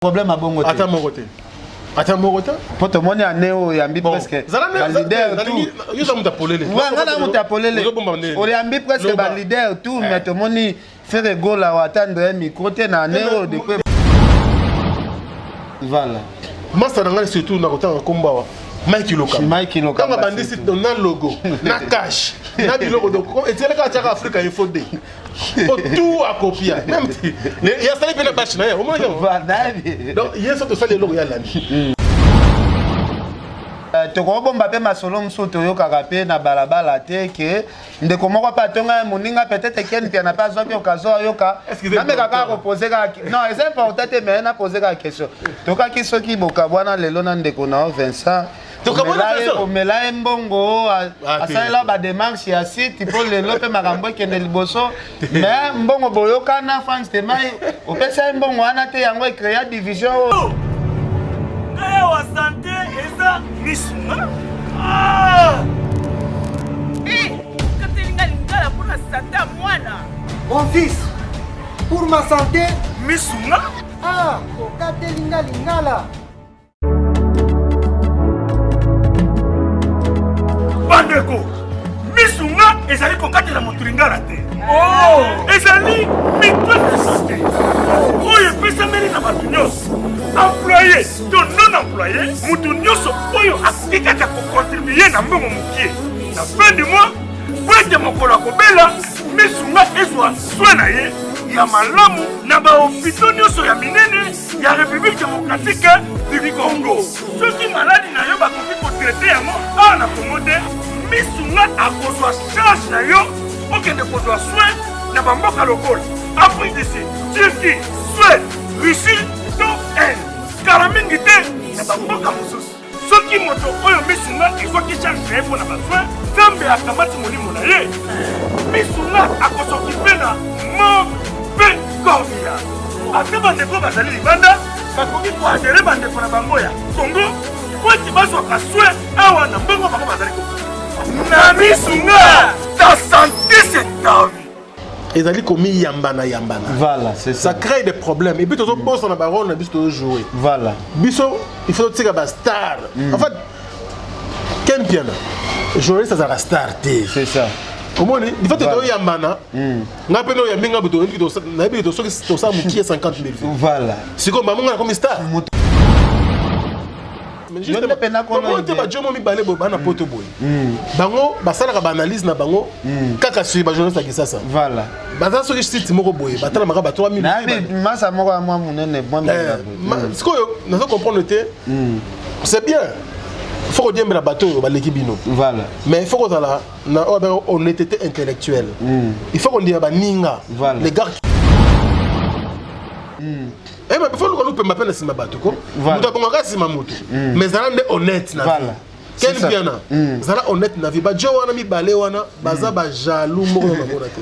Problème ya bongo te. Ata moko te. Ata moko te. Po tomoni année oyo oyambi presque ba leader tout. Yo oza moto ya polele. Ouais, nga na moto ya polele. Oyambi presque ba leader tout mais tomoni Ferre Gola atando ye micro te na année oyo depuis. Voilà. Master na ngai surtout na kotanga kombo awa. Mike Lokamba. Mike Lokamba. Tanga bandisi na logo, na cash, na biloko donc etielaka atiaka Africa Info D. po tout akopia même ye asali mpe na bache na ye omonaki yango donc ye so tosali eloko ye alandi hmm. euh, tokobomba mpe masolo mosusu toyokaka mpe na balabala te ke ndeko moko mpe atonga ye moninga peut-être ken mpiana mpe azwaki occasion ayoka nameka kaka kopose kaka non eza important te mais napose kaka question tokaki soki bokabwana lelo na ndeko na yo Vincent omela ye mbongo ah, asalela bademarche ya site mpo lelo mpe makambo ekende liboso mais mbongo boyokana frank temai opesa ye mbongo wana te yango ecrea division oyo ngai awa sante eza misunga ah! eh, katelinga lingala mpo na sante ya mwana. Mon fils, pour ma santé misunga. Ah, okatelinga lingala. Bandeko, misunga ezali kokatela moto lingala te. Oh! Ezali mutuelle de santé oyo epesameli na bato nyonso, employe to non employe, moto nyonso oyo akoki kaka kokontribue na mbongo mokie na fin du mois mpo ete mokolo akobela misunga ezwa soin na ye ya malamu na bahopito nyonso ya minene ya République démocratique du Congo. Soki maladi na yo bakoki kotraite yango awa na Congo te, misunga akozwa charge na yo okende kozwa soin na bamboka lokola Afrique du Sud, Turquie, Suède, Russie to Inde. Kala mingi te na bamboka mosusu. Soki moto oyo misunga ezwaki charge na ye mpo na basoin, Nzambe akamati molimo na ye. Misunga akosokipe na morgue mpe corbillard. Ata bandeko bazali libanda bakoki koadere bandeko na bango ya Congo mpo ete bazwaka soin awa na mbongo bango bazali kofuta. Na misunga, ta sante c'est ta vie. Ezali komiyambana yambana. Voilà, c'est ça. Ça crée des problèmes et puis tozobosana ba rôle na biso tozojouer. Voilà. Biso il faut totika ba star. En fait, Ken Mpiana, journaliste azalaka star te. C'est ça. Omoni, il faut toyambana. Nga mpe noyambi nga boto nayebi ke soki tosala mokie 50 000. Voilà. Sikoyo maman nga nakomi star. Te bajomo mibale boye bana poto boye hmm. bango basalaka baanalyse na bango hmm. kaka sur bajournaliste ya kisasa voilà baza soki site moko boye batalamaka ba 3000 masa moko ya mwa monene eh, hmm. sikoyo nazo comprendre te c'est bien faut kodiembela bato oyo baleki bino voilà mais faut kozala na oyo abengaka honnêteté intellectuelle il faut kondima baninga les gars Eh mais faut luka lupemba pe na sima bato ko. Moto abongaka sima moto. Mm. Mais zala nde honnête na vie. Ken Mpiana, mm. zala honnête na vie. Ba jo wana mibale wana baza mm. ba jaloux moko na bango na te.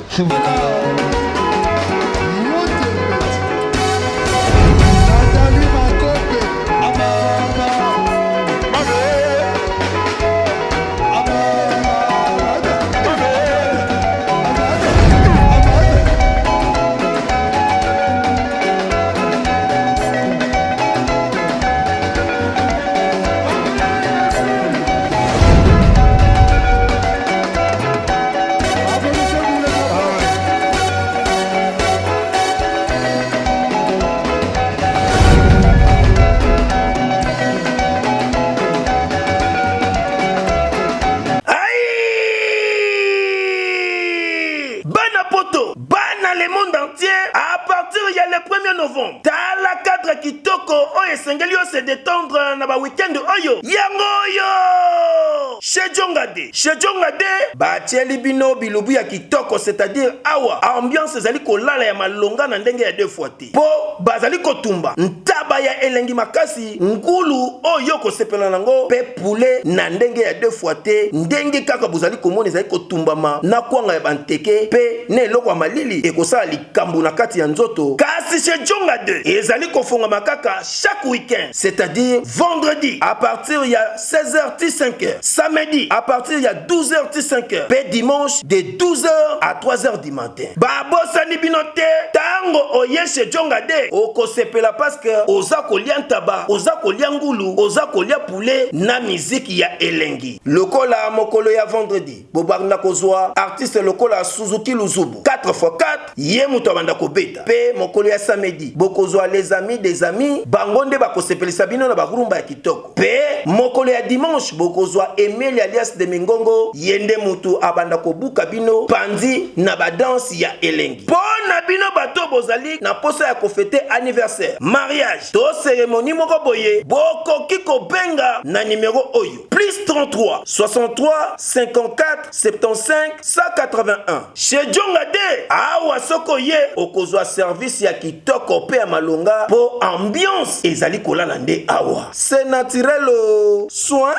Bana poto Bana le monde entier à partir ya le 1er novembre. Tala cadre kitoko oyo esengeli yo se détendre na ba week-end oyo. Yango oyo! Chez Djongade. Chez Djongade, batieli bino bilubu ya kitoko, c'est-à-dire awa ambiance ezali kolala ya malonga na ndenge ya deux fois te. Mpo bazali kotumba ntaba ya elengi makasi, ngulu oyo okosepela nango, mpe poulet na ndenge ya deux fois te, ndenge kaka bozali komona ezali kotumbama na kwanga ya banteke mpe na eloko ya malili ekosala likambo na kati ya nzoto. Kasi chez Djonga 2 ezali kofongama kaka chaque week-end, c'est-à-dire vendredi à partir ya 16h ti 5h, samedi à partir ya 12h ti 5h mpe dimanche de 12h à 3h du matin. Babosani bino te, tango oye chez Djonga 2 okosepela parce que oza. Oza kolia ntaba, oza kolia ngulu, oza kolia poulet na miziki ya elengi. Lokola mokolo ya vendredi, bobanda kozwa artiste lokola Suzuki Luzubu 4x4, ye moto abanda kobeta. Pe mokolo ya samedi, bokozwa les amis des amis, bango nde bakosepelisa bino na ba rumba ya kitoko. Pe mokolo ya dimanche, bokozwa Emelia alias de Mingongo, ye nde mutu abanda kobuka bino panzi na ba danse ya elengi. Po na bino bato oyo bozali na posa ya ko feter anniversaire, mariage to ceremonie moko boye, bokoki kobenga na numero oyo, plus 33 63 54 75 181. Chez Djonga de, awa soki oye okozwa service ya kitoko pe ya malonga po ambiance ezali kolala nde awa. C'est naturel oh. Soin.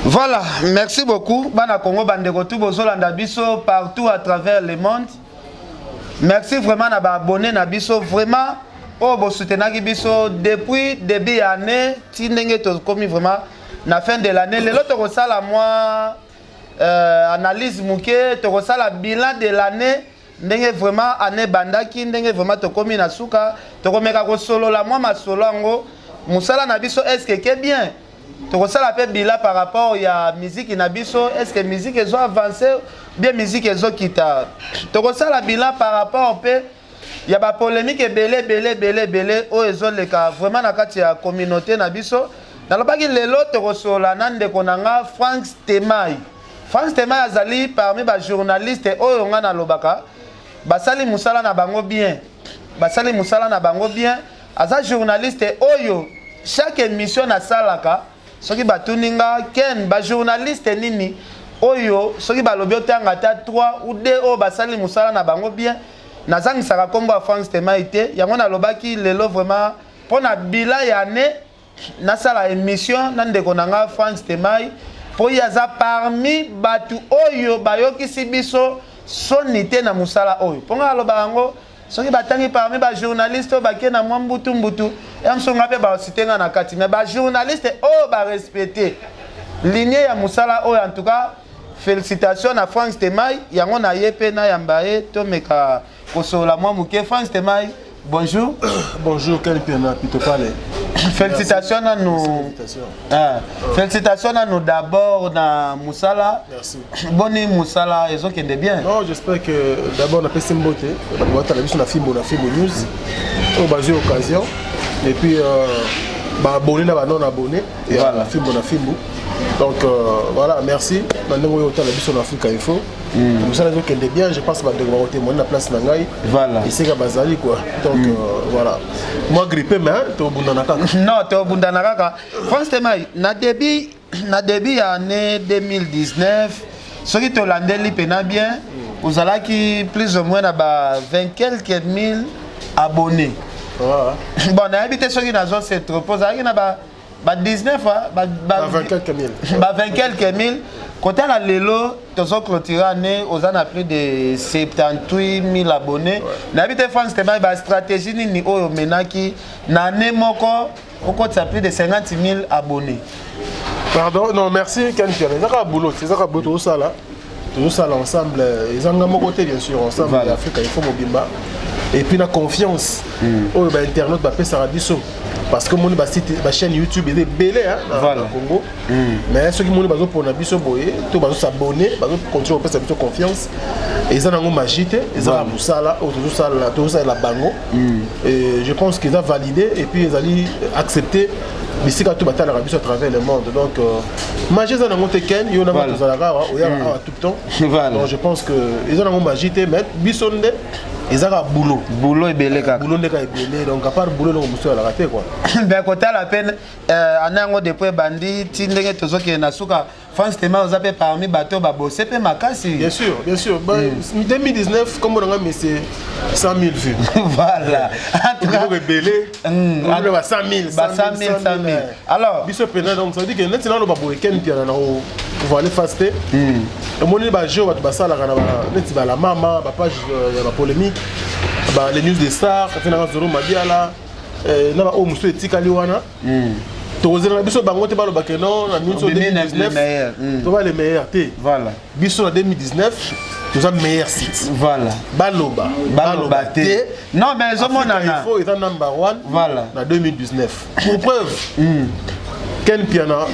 Voilà, merci beaucoup. Bana Congo bandeko tout bozolanda biso partout à travers le monde. Merci vraiment na ba abonnés na biso vraiment oyo bo soutenaki biso depuis début ya année ti ndenge tokomi vraiment na fin de l'année. Lelo tokosala mwa analyse moke, tokosala bilan de l'année ndenge vraiment année ebandaki, ndenge vraiment tokomi na suka, tokomeka kosolola mwa masolo yango mosala na biso est-ce que ke bien. Tokosala pe bilan par rapport ya musique na biso, est-ce que musique ezo avancer bien, musique ezokita. Tokosala bilan par rapport pe ya ba polémique ebele ebele ebele ebele oyo ezoleka vraiment na kati ya communauté na biso. Nalobaki lelo tokosolola na ndeko na nga Frank Stemay. Frank Stemay azali parmi ba journaliste oyo nga nalobaka basali mosala na bango bien, basali mosala na bango bien. Aza journaliste oyo chaque émission nasalaka soki batuni nga Ken ba journaliste nini oyo soki balobi otanga ata 3 ou 2 oyo basali mosala na bango bien, nazangisaka kombo ya Frank Stemay te. Yango nalobaki lelo vraiment mpona bilan ya année nasala émission na ndeko na nga Frank Stemay po ye aza parmi bato oyo bayokisi biso soni te na mosala oyo. Mpo nga alobaka yango soki batangi parmi ba journaliste oyo bake na mwa mbutu mbutu ya mosusu nga mpe basite nga na kati, mais ba journaliste oyo ba respecte lignée ya mosala oyo, en tout cas félicitations na Frank Stemay. Yango na ye mpe nayamba ye tomeka kosolola mwa moke. Frank Stemay, bonjour. Bonjour Ken Piana Pitopale. Félicitations à nous. Ah, félicitations à nous d'abord na musala. Merci. Boni musala ezokende bien. Non, j'espère que d'abord na pesi mbote, ba tala biso na fimbo na Fimbo News. Oyo bazwi occasion et puis ba abonné na ba non abonné et Voilà. Fimbo na Fimbo. Donc voilà, merci. Na ndenge oyo otala biso na Africa Info. Mosala ezokende bien, je pense bandeko bakotémoigner na place na ngai. Voilà. Esika bazali quoi. Donc voilà. Moi grippé mais tobundana kaka. Non, tobundana kaka. Frank Stemay, na début ya année 2019, soki tolandeli pena bien, ozalaki plus ou moins na ba 20 quelques mille abonnés. Ouais. Bon, nayebi te soki nazo se trop, ozalaki na ba 19 ah, ba Ba 20 quelques mille. Ba 20 quelques mille. Kotala lelo tozo clôturer année, oza na plus de 78 000 abonnés. Nayebi te Frank Stemay, ba stratégie nini oyo omenaki na année moko okotisa plus de 50 000 abonnés? Pardon, non, merci Ken Pierre. Ezaka boulot, ezaka boulot tozosala. Tozosala ensemble, ezanga moko te bien sûr, ensemble Voilà. Afrique Info mobimba. Et puis la confiance oyo ba internaute bapesaka biso. Parce que moni ba site, ba chaîne YouTube eza ebele hein, na, Voilà. na Congo. Mais soki moni bazopona biso boye, to bazo s'abonner, bazo continuer kopesa biso confiance. Eza nango magie te, eza na mosala oyo tozosala, tozosalela bango. Et je pense qu'ils a validé et puis ezali accepté bisika to batalaka biso à travers le monde. Donc magie eza nango te Ken, yo na Voilà. tozalaka awa, oyaka awa tout le temps. Voilà. Donc je pense que eza nango magie te, mais biso nde ezaka boulot. Boulot ebele kaka. Boulot nde kaka ebele, donc à part boulot eloko mosusu ezalaka te quoi. Ben kotala mpe année yango depuis ebandi ti ndenge tozokende na suka, Frank Stemay oza mpe parmi bato oyo babose mpe makasi. Bien sûr, bien sûr. Bah, 2019, comme on a mis, c'est 100 000 vues. Voilà, en tout cas Biloko ebele. On a 100 000. Ba 100 000, 100 000. Alors biso pena, donc ça veut dire que neti naloba boye Ken Piana na kovoile face te, omoni bajeu bato basalaka na neti bala mama bapage ya bapolémique, les news des stars, fe nanga Zoro Mabiala na baoyo mosusu etikali wana. Tokozela na biso bango te baloba ke non, na minute oyo Obimi na les 2019 meilleurs. Toba les meilleurs te. Voilà. Biso na 2019 toza meilleur site. Voilà. Baloba. Baloba te. Non, mais ezomonana. Info eza number one Voilà. na 2019. Pour preuve, Ken Piana,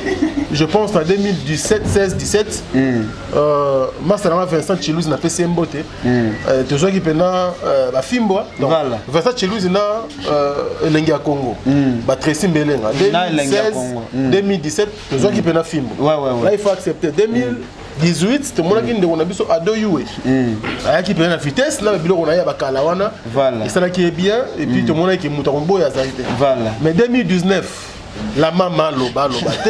je pense en 2017, 16, 17, master nanga Vincent Chiluzi napesi ye mbote. Tozwaki mpena bafimbwa. Donc, Voilà. Vincent Chiluzi na Elengi ya Congo, batresi Mbelenga. Na Elengi ya 2016, Congo. 2017, tozwaki mpena fimbo. Là, il faut accepter. 2018, tomonaki ndeko na biso Ado Yue ayaki mpena na vitesse na biloko na ye ya bakala wana. Voilà. Esalaki ye bien et puis tomonaki moto akoboya azali te. Voilà. Mais 2019, la mama aloba aloba te,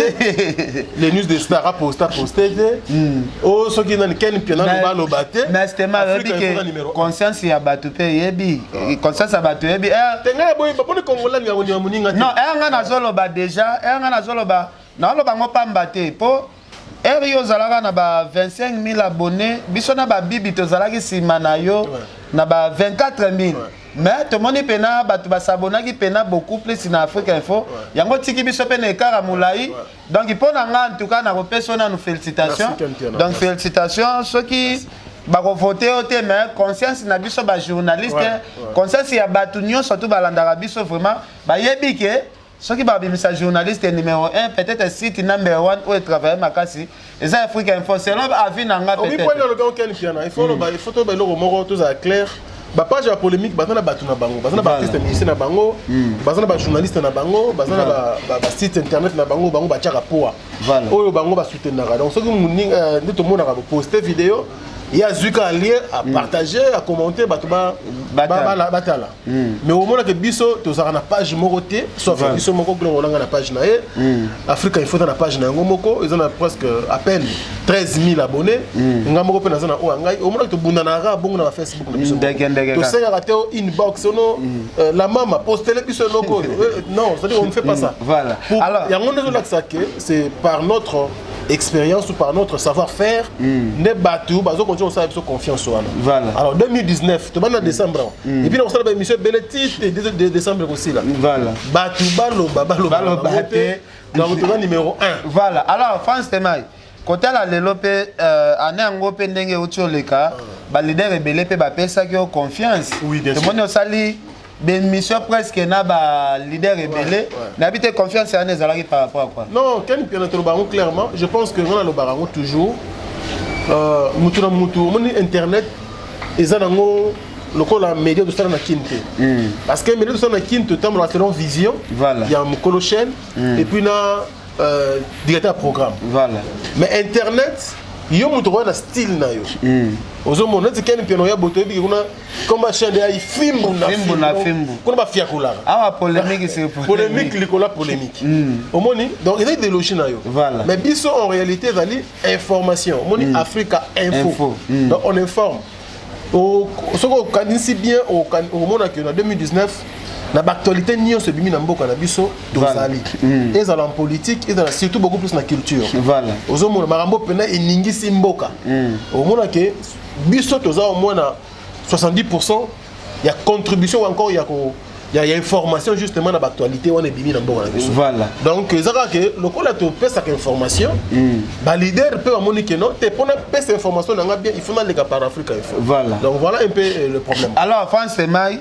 les news de star aposte aposte te, o soki nani Ken Piana aloba aloba te. Mais justement, oyebi Afrika Info ke numéro un. Conscience ya bato mpe eyebi, conscience ya bato eyebi. Te, ngai boye baponi Congolais alingaka kondima moninga te. Non, ere nga nazoloba déjà, ere nga nazoloba, naoloba ngo pamba te, mpo ere yo ozalaka na ba 25 000 abonnés, biso na babibi tozalaki nsima na yo na ba 24 000, mais tomoni mpena bato basabonaki mpena beaucoup plus na Afrique Info. Yango tiki biso mpe na écart ya molai. Donc mpo na nga, en tout cas, nakopesa yo nanu félicitation. Merci, Ken Piana. Donc félicitation. Soki bakovote yo te, mais conscience na biso bajournaliste, conscience ya bato nyonso tu balandaka biso, vraiment bayebi ke soki babimisa journaliste numéro 1, peut-être site number 1 oyo etravaille makasi eza Afrique Info, selon avis na nga. Obi peut-être point alobi Ken Piana, il faut loba, il faut toyeba eloko moko, tozala clair. Bapage ya polémique baza na bato na bango, baza na baartiste musicien na bango, baza na bajournaliste na bango, baza na basite internet na bango, bango batiaka poa Voilà. oyo bango basoutenaka. Donc soki moninga nde tomonaka poste vidéo, ye azwi kaka lien, apartage, acommente, bato Batala. batala. Mais omonaka biso tozalaka na page moko te, sauf biso moko glongo olanga na page na ye. Africa Info eza na page na yango moko, eza na presque à peine 13 000 abonnés. Nga moko mpe naza na oyo ya ngai. Omonaka tobundanaka bongo na bafacebook na biso moko. Ndenge, ndenge kaka. Tosengaka te o inbox ono la mama postele biso eloko oyo. Non, c'est-à-dire on ne fait pas ça. Voilà. Alors- Yango nde ezolakisa ke c'est par notre expérience ou par notre savoir-faire nde bato bazokontinue kosala biso confiance wana. Voilà. Alors 2019, tobanda na décembre awa et puis na kosala baémission ebele ti décembre ekosila. Voilà. Bato baloba baloba Baloba bango te. Donc toza numéro 1. Voilà. Alors France Temai, kotala lelo mpe année yango mpe ndenge euti oleka, baleader ebele mpe bapesaki yo confiance. Oui, bien sûr. Tomoni osali bémission presque na baleader ebele. Nayebi te, confiance wana ezalaki par rapport à quoi? Non, Ken Piana, toloba yango clairement, je pense que nga nalobaka yango toujours, mutu na mutu omoni internet eza nango lokola média tosala na Kine te, parce que média tosala na Kine totambolaka selon vision Voilà. ya mokolo chaîne et puis na directeur ya programme. Voilà. Mais internet, yo moto okoya na style na yo. Ozomona neti Ken Piano ya boto, oyebiki kuna komba chaîne ya fimbu na Fimbu na fimbu. kuna bafiakulaka. Awa polémique sur polémique likolo ya polémique, omoni. Donc eza idéologie na yo. Voilà. Mais biso en réalité ezali information. Omoni Africa Info, Info. Donc on informe. Soki okanisi bien, okomona ke na 2019, na baactualité nyonso ebimi na mboka na biso, tozali, ezala en politique, ezala surtout beaucoup plus na culture. Voilà. Ozomona makambo mpena eningisi mboka, omona ke biso toza au moins na 70 ya contribution ou encore ya information justement na baactualité wana ebimi na mboka na biso. Voilà. Donc eza kaka ke lokola topesaka information, baleader mpe bamoni ke non te, mpona pesa information na nga bien, il faut naleka par Africa Info. Voilà. Donc voilà un peu le problème. Alors France Mai,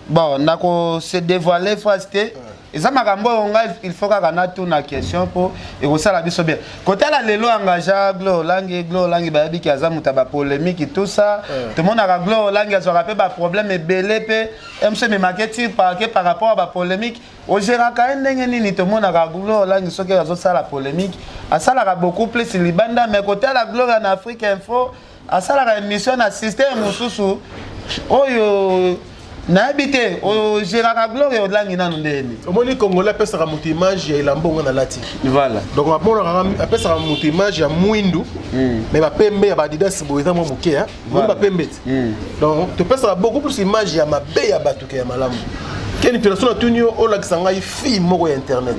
bon, nako se dévoiler phrase te, eza makambo oyo ngai il faut kaka natuna question mpo ekosala biso bien. Kotala lelo engagea Glo Olangi, Glo Olangi bayebiki aza moto ya bapolémique, tout ça. Tomonaka Glo Olangi azwaka mpe baproblème ebele mpe mc ememaki ti parke par rapport à bapolémique. Ogéraka ye ndenge nini? Tomonaka Glo Olangi soki azosala polémique, asalaka beaucoup plus libanda, mais kotala Gloria na Afrique Info, asalaka émission na système mosusu oyo nayebi te. Ogéraka Gloria Olangi nanu ndeni? Omoni, Congolais apesaka moto image ya elamba onga nalati. Voilà. Donc amonaka, apesaka moto image ya mwindu, mais bapembe ya baadidas boye eza mwa moke moni bapembe te. Donc topesaka beaucoup plus image ya mabe ya bato ke ya malamu. Keni mpena so natuni yo, olakisa ngai fille moko ya internet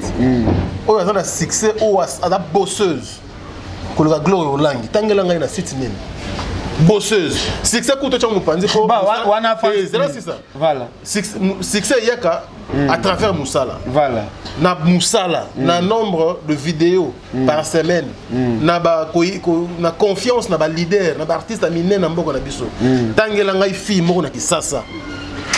oyo aza na succès, oyo aza bosseuse koleka Gloire Olangi. Tangela ngai na site nini bosseuse succès kuta tyango mopanzi. Ba, wana Zela sisa. Voilà. Succès eyaka. à travers mosala. Voilà. Na mosala, na nombre de vidéos par semaine, na ba na confiance na ba leader, na ba artiste ya minene na mboka na biso. Tangela ngai fille moko na Kisasa,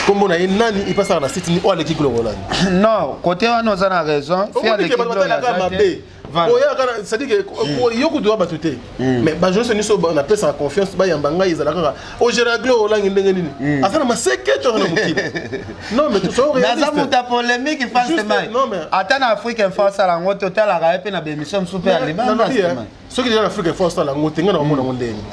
kombo na ye nani, epasaka na site ni oyo aleki Gloria Olangi. Non, côté wana oza na raison. Fi aleki Gloria aza te. Mabe. Oyaka, c'est-à-dire que yo kutu wa bato te, mais bajournaliste nyonso napesaka confiance bayamba ngai, ezala kaka ogéra Gloria Olangi ndenge nini, aza na maseke to na mokili. Non, mais toso naza moto ya polémique. Franchement, ata na Afrique Info asala yango, totalaka ye mpe na bémission mosusu mpe ya libanda. Soki déjà na Afrique Info asala yango te, ngai na komona yango ndeni?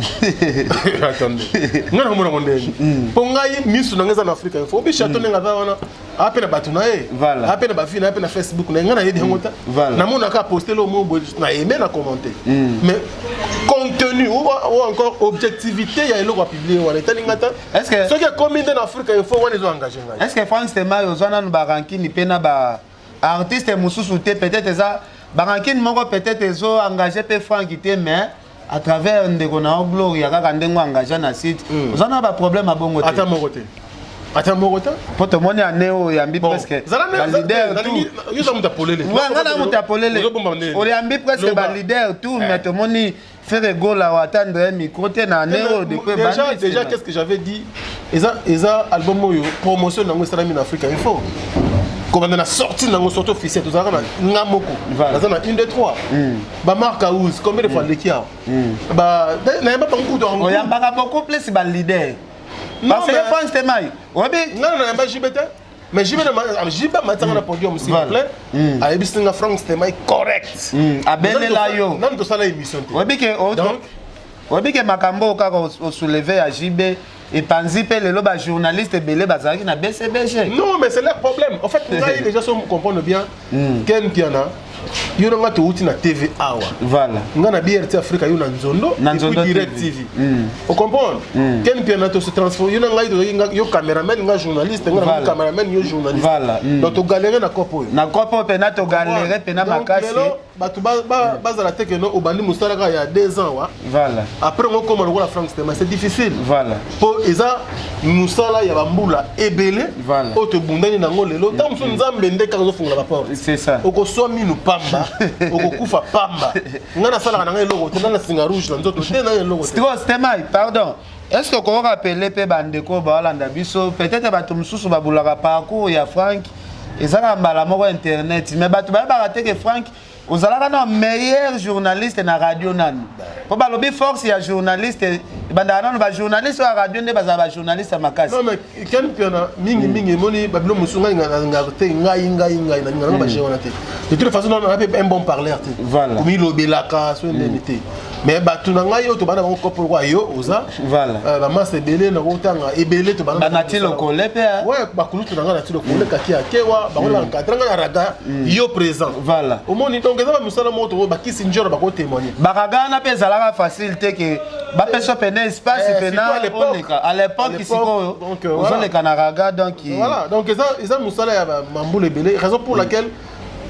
Attendez, ngai na komona yango ndeni? Mpo ngai misu na ngai eza na Afrique Info. Obi chateau ndenge aza wana, ape na bato na ye, ape na bafille na ye, ape na Facebook na ye, ngai nayebi yango ta. Namonaka aposte lo mo boye, na aime, na commenter, mais contenu ou encore objectivité ya eloko apublie wana etali ngai ta. Soki ekomi nde na Afrique Info wana, ezo engage ngai. Est ce que Frank Stemay ozwa nanu barankini mpe na ba artiste mosusu te? Peut-être eza barankine moko, peut-être ezo engage mpe Frank te, mais à travers ndeko na yo Gloria, kaka ndenge engage na site, oza na baproblème abongo te? Ata moko te, ata moko te. Mpo tomoni ane oyo oyambi presque baleader tout. Yo moto apolele. Nga na moto apolele, oyambi presque baleader tout, mais tomoni Ferre Gola atendre micro te na ane oyo depuis. Déjà, qu'est-ce que j'avais dit? Eza album oyo promotion nango esalami na Afrique Info, kobanda na sortie nango, sortie officielle, tozalaka na nga moko, naza na 1 2 3. Bamark House, combien de fois aleki awa? Nayamba bango kutu. Oyambaka beaucoup plus baleader, parce que Frank Stemay oyebi. Nga nayamba JB te, mais JB, JB amatanga na podium, s'il vous plaît, ayebisi nga Frank Stemay correct. Abelela yo. Nani tosala émission te. Oyebi ke, oyebi ke makambo oyo kaka osoulever ya JB epanzi mpe lelo bajournaliste ebele bazalaki na BCBG. Non, mais c'est leur problème. En fait, ngai déjà, so comprendre bien, Ken Piana, yo na nga touti na TV awa. Voilà. Nga na BRT Africa, yo na Nzondo. Na Nzondo. Direct TV, ocomprendre? Ken Piana, to se transforme, yo na ngai tozalaki, yo cameraman, nga journaliste, nga na cameraman, yo journaliste. Voilà. Donc togalere na kope oyo. Na kope oyo mpena togalere mpena makasi. Bato bazala te keno obandi mosala kaka ya 2 ans wa. Voilà. Après ngo okóma lokola Frank Stema, c'est difficile. Voilà. Mpo eza mosala ya bambula ebele oyo tobundani nango. Lelo ntango mosusu Nzambe nde kaka ozofungola baporte. C'est ça. Okoswa minu pamba, okokufa pamba. Ngai nasalaka na ngai eloko te, ngai na singa rouge na nzoto te, ngai eloko te. Stemai, pardon, est ce que okorappeler mpe bandeko baolanda biso? Peut-être bato mosusu babulaka parcours ya Frank ezaka mbala moko internet, mais bato bayebaka te ke Frank ozalaka na meilleur journaliste na radio nanu, mpo balobi force ya journaliste ebandaka nanu bajournaliste oyo ya radio nde bazala bajournaliste ya makasi. Non, mais Ken Piana, mingi mingi emoni babilo mosusu, ngai nalingaka te, ngai ngai ngai nalingaka nanga bagere wana te. De toute façon, nana mpe un bon parleur te, komilobelaka so ndeni te, mais bato na ngai oyo tobanda bango kopo lokwa yo oza bamasa ebele nakotanga ebele. Tobanda lokole mpe. Ouais, bakulutu na ngai nati lokole kaki akewa bango na baencadre ngai na raga yo présent. Voilà. Omoni, donc eza bamosala moko to bakisi njoro bakotémoigne. Baraga wana mpe ezalaka facile te ke bapesa pene espace pena oleka à l'époque. Sikoyo ozoleka na raga, donc. Voilà, donc eza mosala ya bambula ebele, raison pour laquelle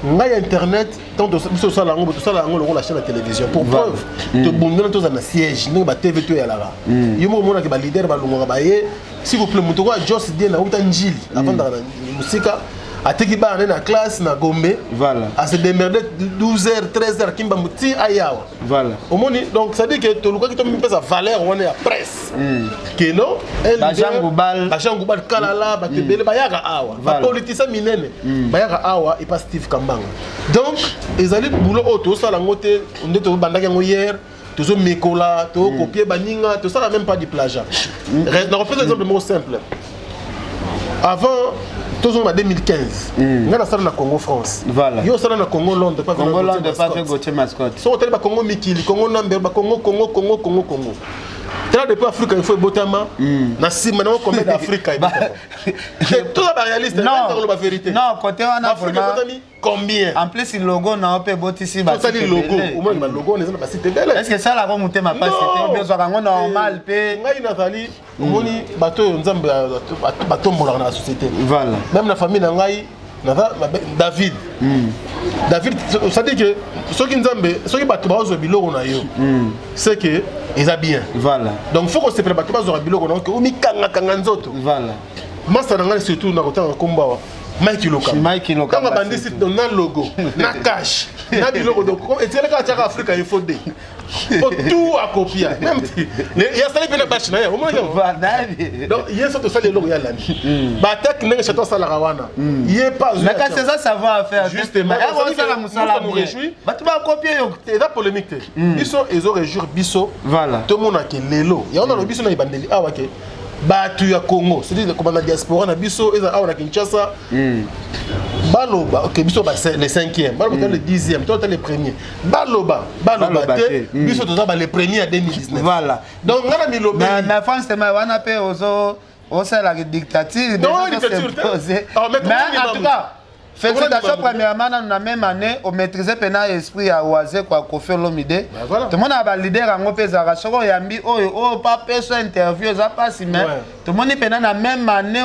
ngai ya internet, tant biso tosala yango, tosala yango lokola chaîne ya télévision. Pour preuve, tobundana, tozala na siège ndenge batv to eyalaka. Yo moko omonaki baleader balongwaka baye. S'il vous plaît, moto oyo Jos Dien auta Njili, avandaka na mosika, ateki bana nde na classe na Gombe. Voilà. Ase démerde 12 heures, 13 heures, kimba ti ayawa. Voilà. Omoni, donc c'est à dire que tolukaki tomipesa valeur wana ya presse keno. Bajean Goubal. Bajean Goubal kalala, bato ebele bayaka awa, bapoliticien minene bayaka awa epa Steve Kambanga. Donc ezali boulot oyo tozosala yango te nde tobandaki yango hier, tozomekola, tokopie baninga, tosala même pas du plagiat. Nakopesa exemple moko simple. Avant tozonga 2015, ngai nasala na Congo France. Voilà. Yo osala na Congo Londres. Congo Londres, pas Gauthier Mascotte. Soki otali bacongo mikili, Congo Nambe, bacongo Congo Congo Congo Congo, tala depuis Afrique Info ebotama, na nsima nango combien d'Afrique? Toza baréaliste, koloba vérité. Non, côté wana. Afrique ebotami combien? En plus logo na yo mpe ebotisi. Tosali logo, omoni balogo wana eza na basite ebele. Est ce que esalaka motema pasi te obi ozwaka yango normal mpe? Ngai nazali, omoni, bato oyo Nzambe batombolaka na société. Voilà. Même na famille na ngai naza David. David, c'est-à-dire que soki Nzambe, soki bato bazwa biloko na yo, c'est que eza bien. Voilà. Donc faut kosepela bato bazwaka biloko na yo ke omikangakanga nzoto. Voilà. Masa na ngai surtout na kotanga nkombo awa. Mike Lokamba. Mike Lokamba. Ntango abandi site donc na logo, na cash, na biloko donc etiele kaka tiaka Africa Info D. Po tout akopia. Même ya sali mpe na bâche na ye, omonaki yango. Donc ye so tosali eloko ya landi. Ba attaque ndenge chateau asalaka wana. Ye pas Mais kasi eza savoir faire. Justement, osala mosala nous réjouit. Bato bakopie yo. Eza polémique te. Biso ezo réjouir biso. Voilà. Tomonake lelo. Yango nalobi biso na ebandeli awa ke bato ya Congo, c'est-à-dire kobanda diaspora na biso eza awa na Kinshasa, baloba ok, biso le cinquième, baloba le 10e, to le premier, baloba baloba te, biso toza ba le premier ya 2019. Voilà. Donc nga na milobi na France tema wana mpe ozo osalaka dictature. Non, dictature te. Mais en tout cas, félicitations. Premièrement, nanu na même année omaîtrise mpena esprit ya oise kwa Kofi Olomide. Tomonaka baleader yango mpe ezalaka soki oyambi oyo oyo papeso interview, eza mpasi, mais tomoni mpena na même année,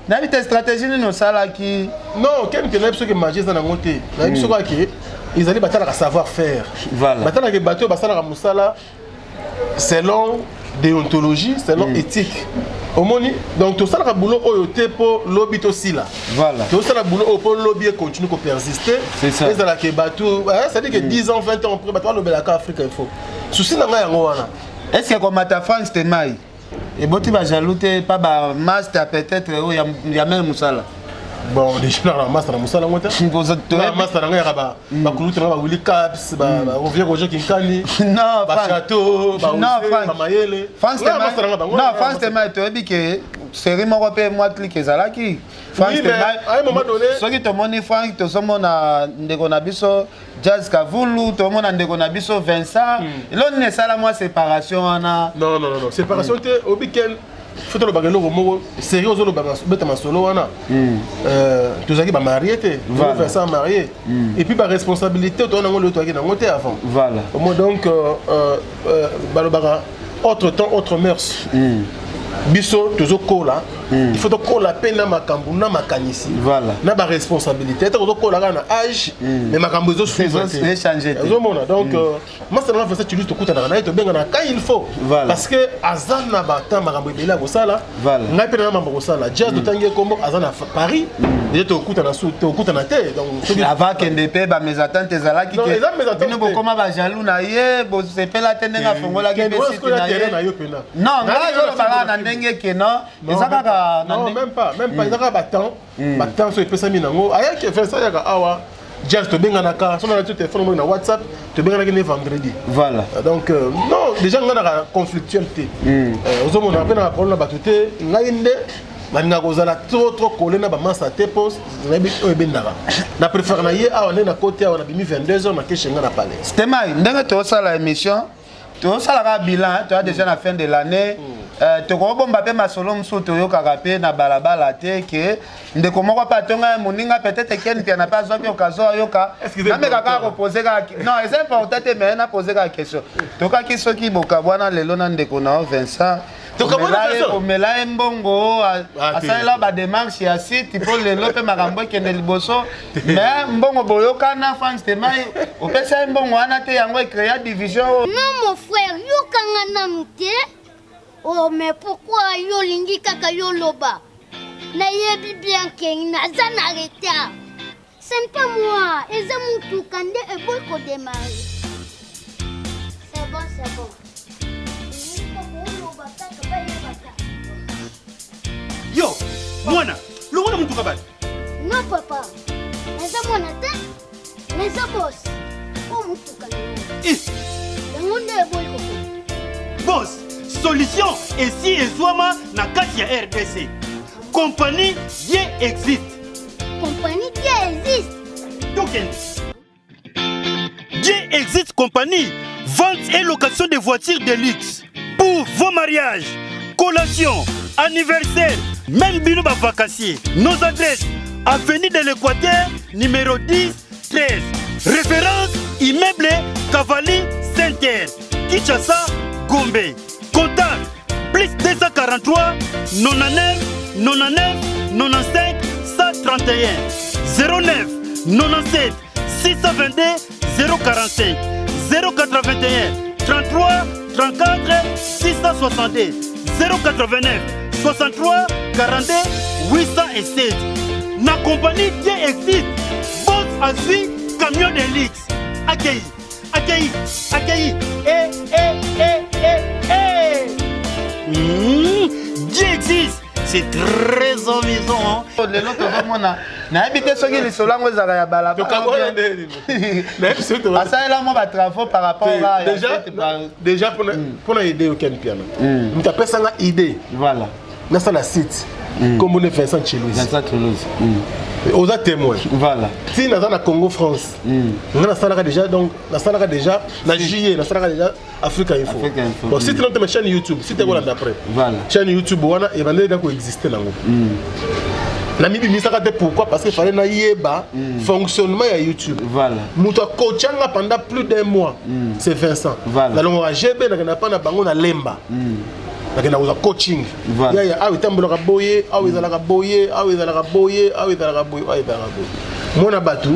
nayebi te stratégie nini osalaki. Non, ken ke nayebi soki magie eza nango te. Nayebi soki ake ezali batalaka savoir faire, batalaka bato oyo basalaka mosala selon déontologie, selon éthique. Omoni, donc tosalaka boulot oyo te mpo lobi tosila. Tosala boulot oyo mpo lobi econtinue kopersiste, ezalaka bato, c'est-à-dire que 10 ans, 20 ans après, bato balobelaka Afrique Info. Souci na ngai yango wana. Est ce que komata Frank Stemai eboti bajaloux te pa bamaster peut-être oyo ya meme mosala? Bon, déjà na master na mosala yango te. Master na ngai yaka bakulutu na bawili caps, barovier Roger Kinkani, bachateau, bamayele. Non, France Tema, toyebi ke série moko mpe mwa clique ezalaki. Soki tomoni Frank, tozomona ndeko na biso Jazz Kavulu, tomona ndeko na biso Vincent. Elo nini esala mwa séparation wana? Non, non, non, séparation te. Obi ken faut tolobaka eloko moko série, ozoloba beta masolo wana, tozalaki bamarie te. Vincent marié et puis baresponsabilité toza nango lelo, toyaki nango te avant. Voilà. Donc balobaka autre temps, autre mœurs. Biso tozokola, il faut tokola mpe na makambo na makanisi na baresponsabilité ete tozokola kaka na âge, mais makambo ezosuivre te. Ozomona, donc masa nanga Vincent Tulus, tokutanaka na ye, tobengana quand il faut, parce que aza na batemps, makambo ebele ya kosala. Ngai mpe na mambo kosala. Jazz, totangi ye kombo, aza na Paris déjà, tokutana tokutana te. Donc avant kende mpe bamésentente ezalaki, bino bokoma bajaloux na ye, bosepela te ndenge afongolaki mpe site na ye. Non, ngai azolobaka na ndenge ke non, eza kaka Non, même pas, même pas. Eza kaka batemps, batemps so epesami nango. Ayaki, Vincent ayaka awa, Jazz tobenganaka so nalati telefone moko na WhatsApp, tobenganaki ne vendredi. Donc non, déjà ngai naka conflictuel te. Ozomona mpe naka problème na bato te. Ngai nde nalingaka kozala trop trop collé na bamasa te, mpo nayebi oyo ebendaka. Na préfère na ye awa nde na kote awa, nabimi 22 heures, nakeshe nga na palais. Stemai, ndenge tozosala émission, tozosalaka bilan, toya déjà na fin de l'année, tokobomba mpe masolo mosusu toyokaka mpe na balabala te ke ndeko moko mpe atonga moninga, peut-être ken mpe na mpe azwaki occasion ayoka. Nameka kaka kopose kaka, non, eza important te, mais napose kaka question. Tokaki soki bokabwana lelo na ndeko na yo Vincent, omela ye mbongo, asalela badémarche ya site mpo lelo mpe makambo ekende liboso, mais mbongo boyokana, Frank Stemai opesa ye mbongo wana te, yango ecréa division. Non, mon frère, yokanga nanu te. Oh, mais pourquoi yo olingi kaka yo loba? Nayebi bien ke naza na retard. Ce n'est pas moi, eza mutuka nde eboyi kodémarrer. C'est bon, c'est bon. Oloba kaka bayebaka. Yo mwana, longola mutuka bani. Non papa, naza mwana te, naza boss. O mutuka na ngai yango nde eboyi kokende. Boss, solution esi ezwama na kati ya RDC. Compagnie Dieu Existe. Compagnie Dieu Existe. Tokende. Dieu Existe Compagnie, vente et location de voitures de luxe pour vos mariages, collations, anniversaires, même bino bavacancier. Nos adresses: avenue de l'Équateur, numéro 10 13, référence immeuble Cavalli Center, Kinshasa, Gombe. Contact: plus 243 99 99 95 131, 09 97 622 045, 081 33 34 662, 089 63 42 807. Na compagnie Dieu existe, boss azwi camion de luxe. Akei, akei, akei, eh, eh, eh, eh, eh. Dieu existe, c'est très amusant. Hein? Lelo tozomona nayebi te soki lisolo yango ezalaka ya balabala asalela mwa batravaux par rapport déjà mpona idée oken piano moto apesanga idée, voilà, nasala site kombo ne Vincent Chelouise. Vincent Toulouse. Oza témoin. Voilà. Ti naza na Congo France, nga nasalaka déjà, donc nasalaka déjà na juillet, nasalaka déjà Africa Info. Africa Info. Bon, site nango te, chaîne YouTube, site ekolanda après. Voilà. Chaîne YouTube wana ebandeli da koexiste nango, namibimisaka te. Pourquoi? Parce que fallait nayeba fonctionnement ya YouTube. Voilà. Moto akotianga pendant plus d'un mois, c'est Vincent. Voilà. Nalongaka GB, nakenda mpa na bango na Lemba, nakenda kozwa coaching. Voilà. Yaya, awa etambolaka boye, awa ezalaka boye, awa ezalaka boye, awa ezalaka boye, awa ezalaka boye. Mwana bato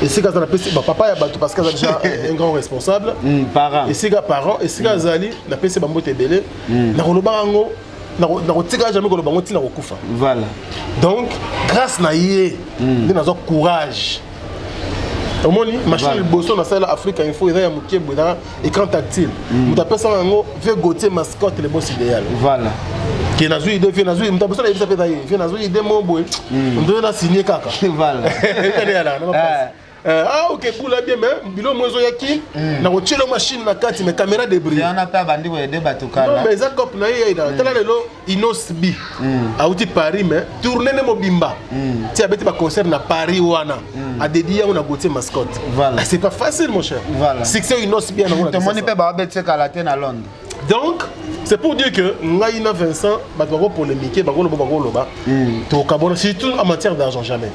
esika aza, napesi bapapa ya bato, parce que aza déjà un grand responsable. Parent. Esika parent, esika azali, napesi bambote ebele. Nakolobaka yango, nakotika jamais koloba yango ntina kokufa. Voilà. Donc grâce na ye nde nazwa courage. Omoni machine liboso nasala Africa Info eza ya moke boye, ezaka écran tactile. Moto apesaka yango, vieux Gautier Mascotte, le boss idéal. Voilà. Ke nazwi idée, vieux, nazwi moto aposo nayebisa mpe eza ye: vieux, nazwi idée mo boye, moto oyo nasigne kaka. Voilà. Etali yala na baplace. Ah ok, bula bien, mais bilo mo ezoyaki nakotiela machine na kati, mais caméra débris. Wana mpe abandi koyede bato Non, kala. mais eza cope na ye yaida. Tala lelo Inos B auti Paris, mais tourne nde mobimba ti abeti baconcert na Paris wana, adédié yango na Gautier Mascotte. Voilà. Ah, c'est pas facile, mon cher. Voilà. Succès oyo Inos B yango na Tomoni Kinshasa. Mpe baobeti kala te na Londres. Donc c'est pour dire que ngai na Vincent, bato bakopolémique, bakoloba, bakoloba, tokabona, surtout en matière d'argent, jamais.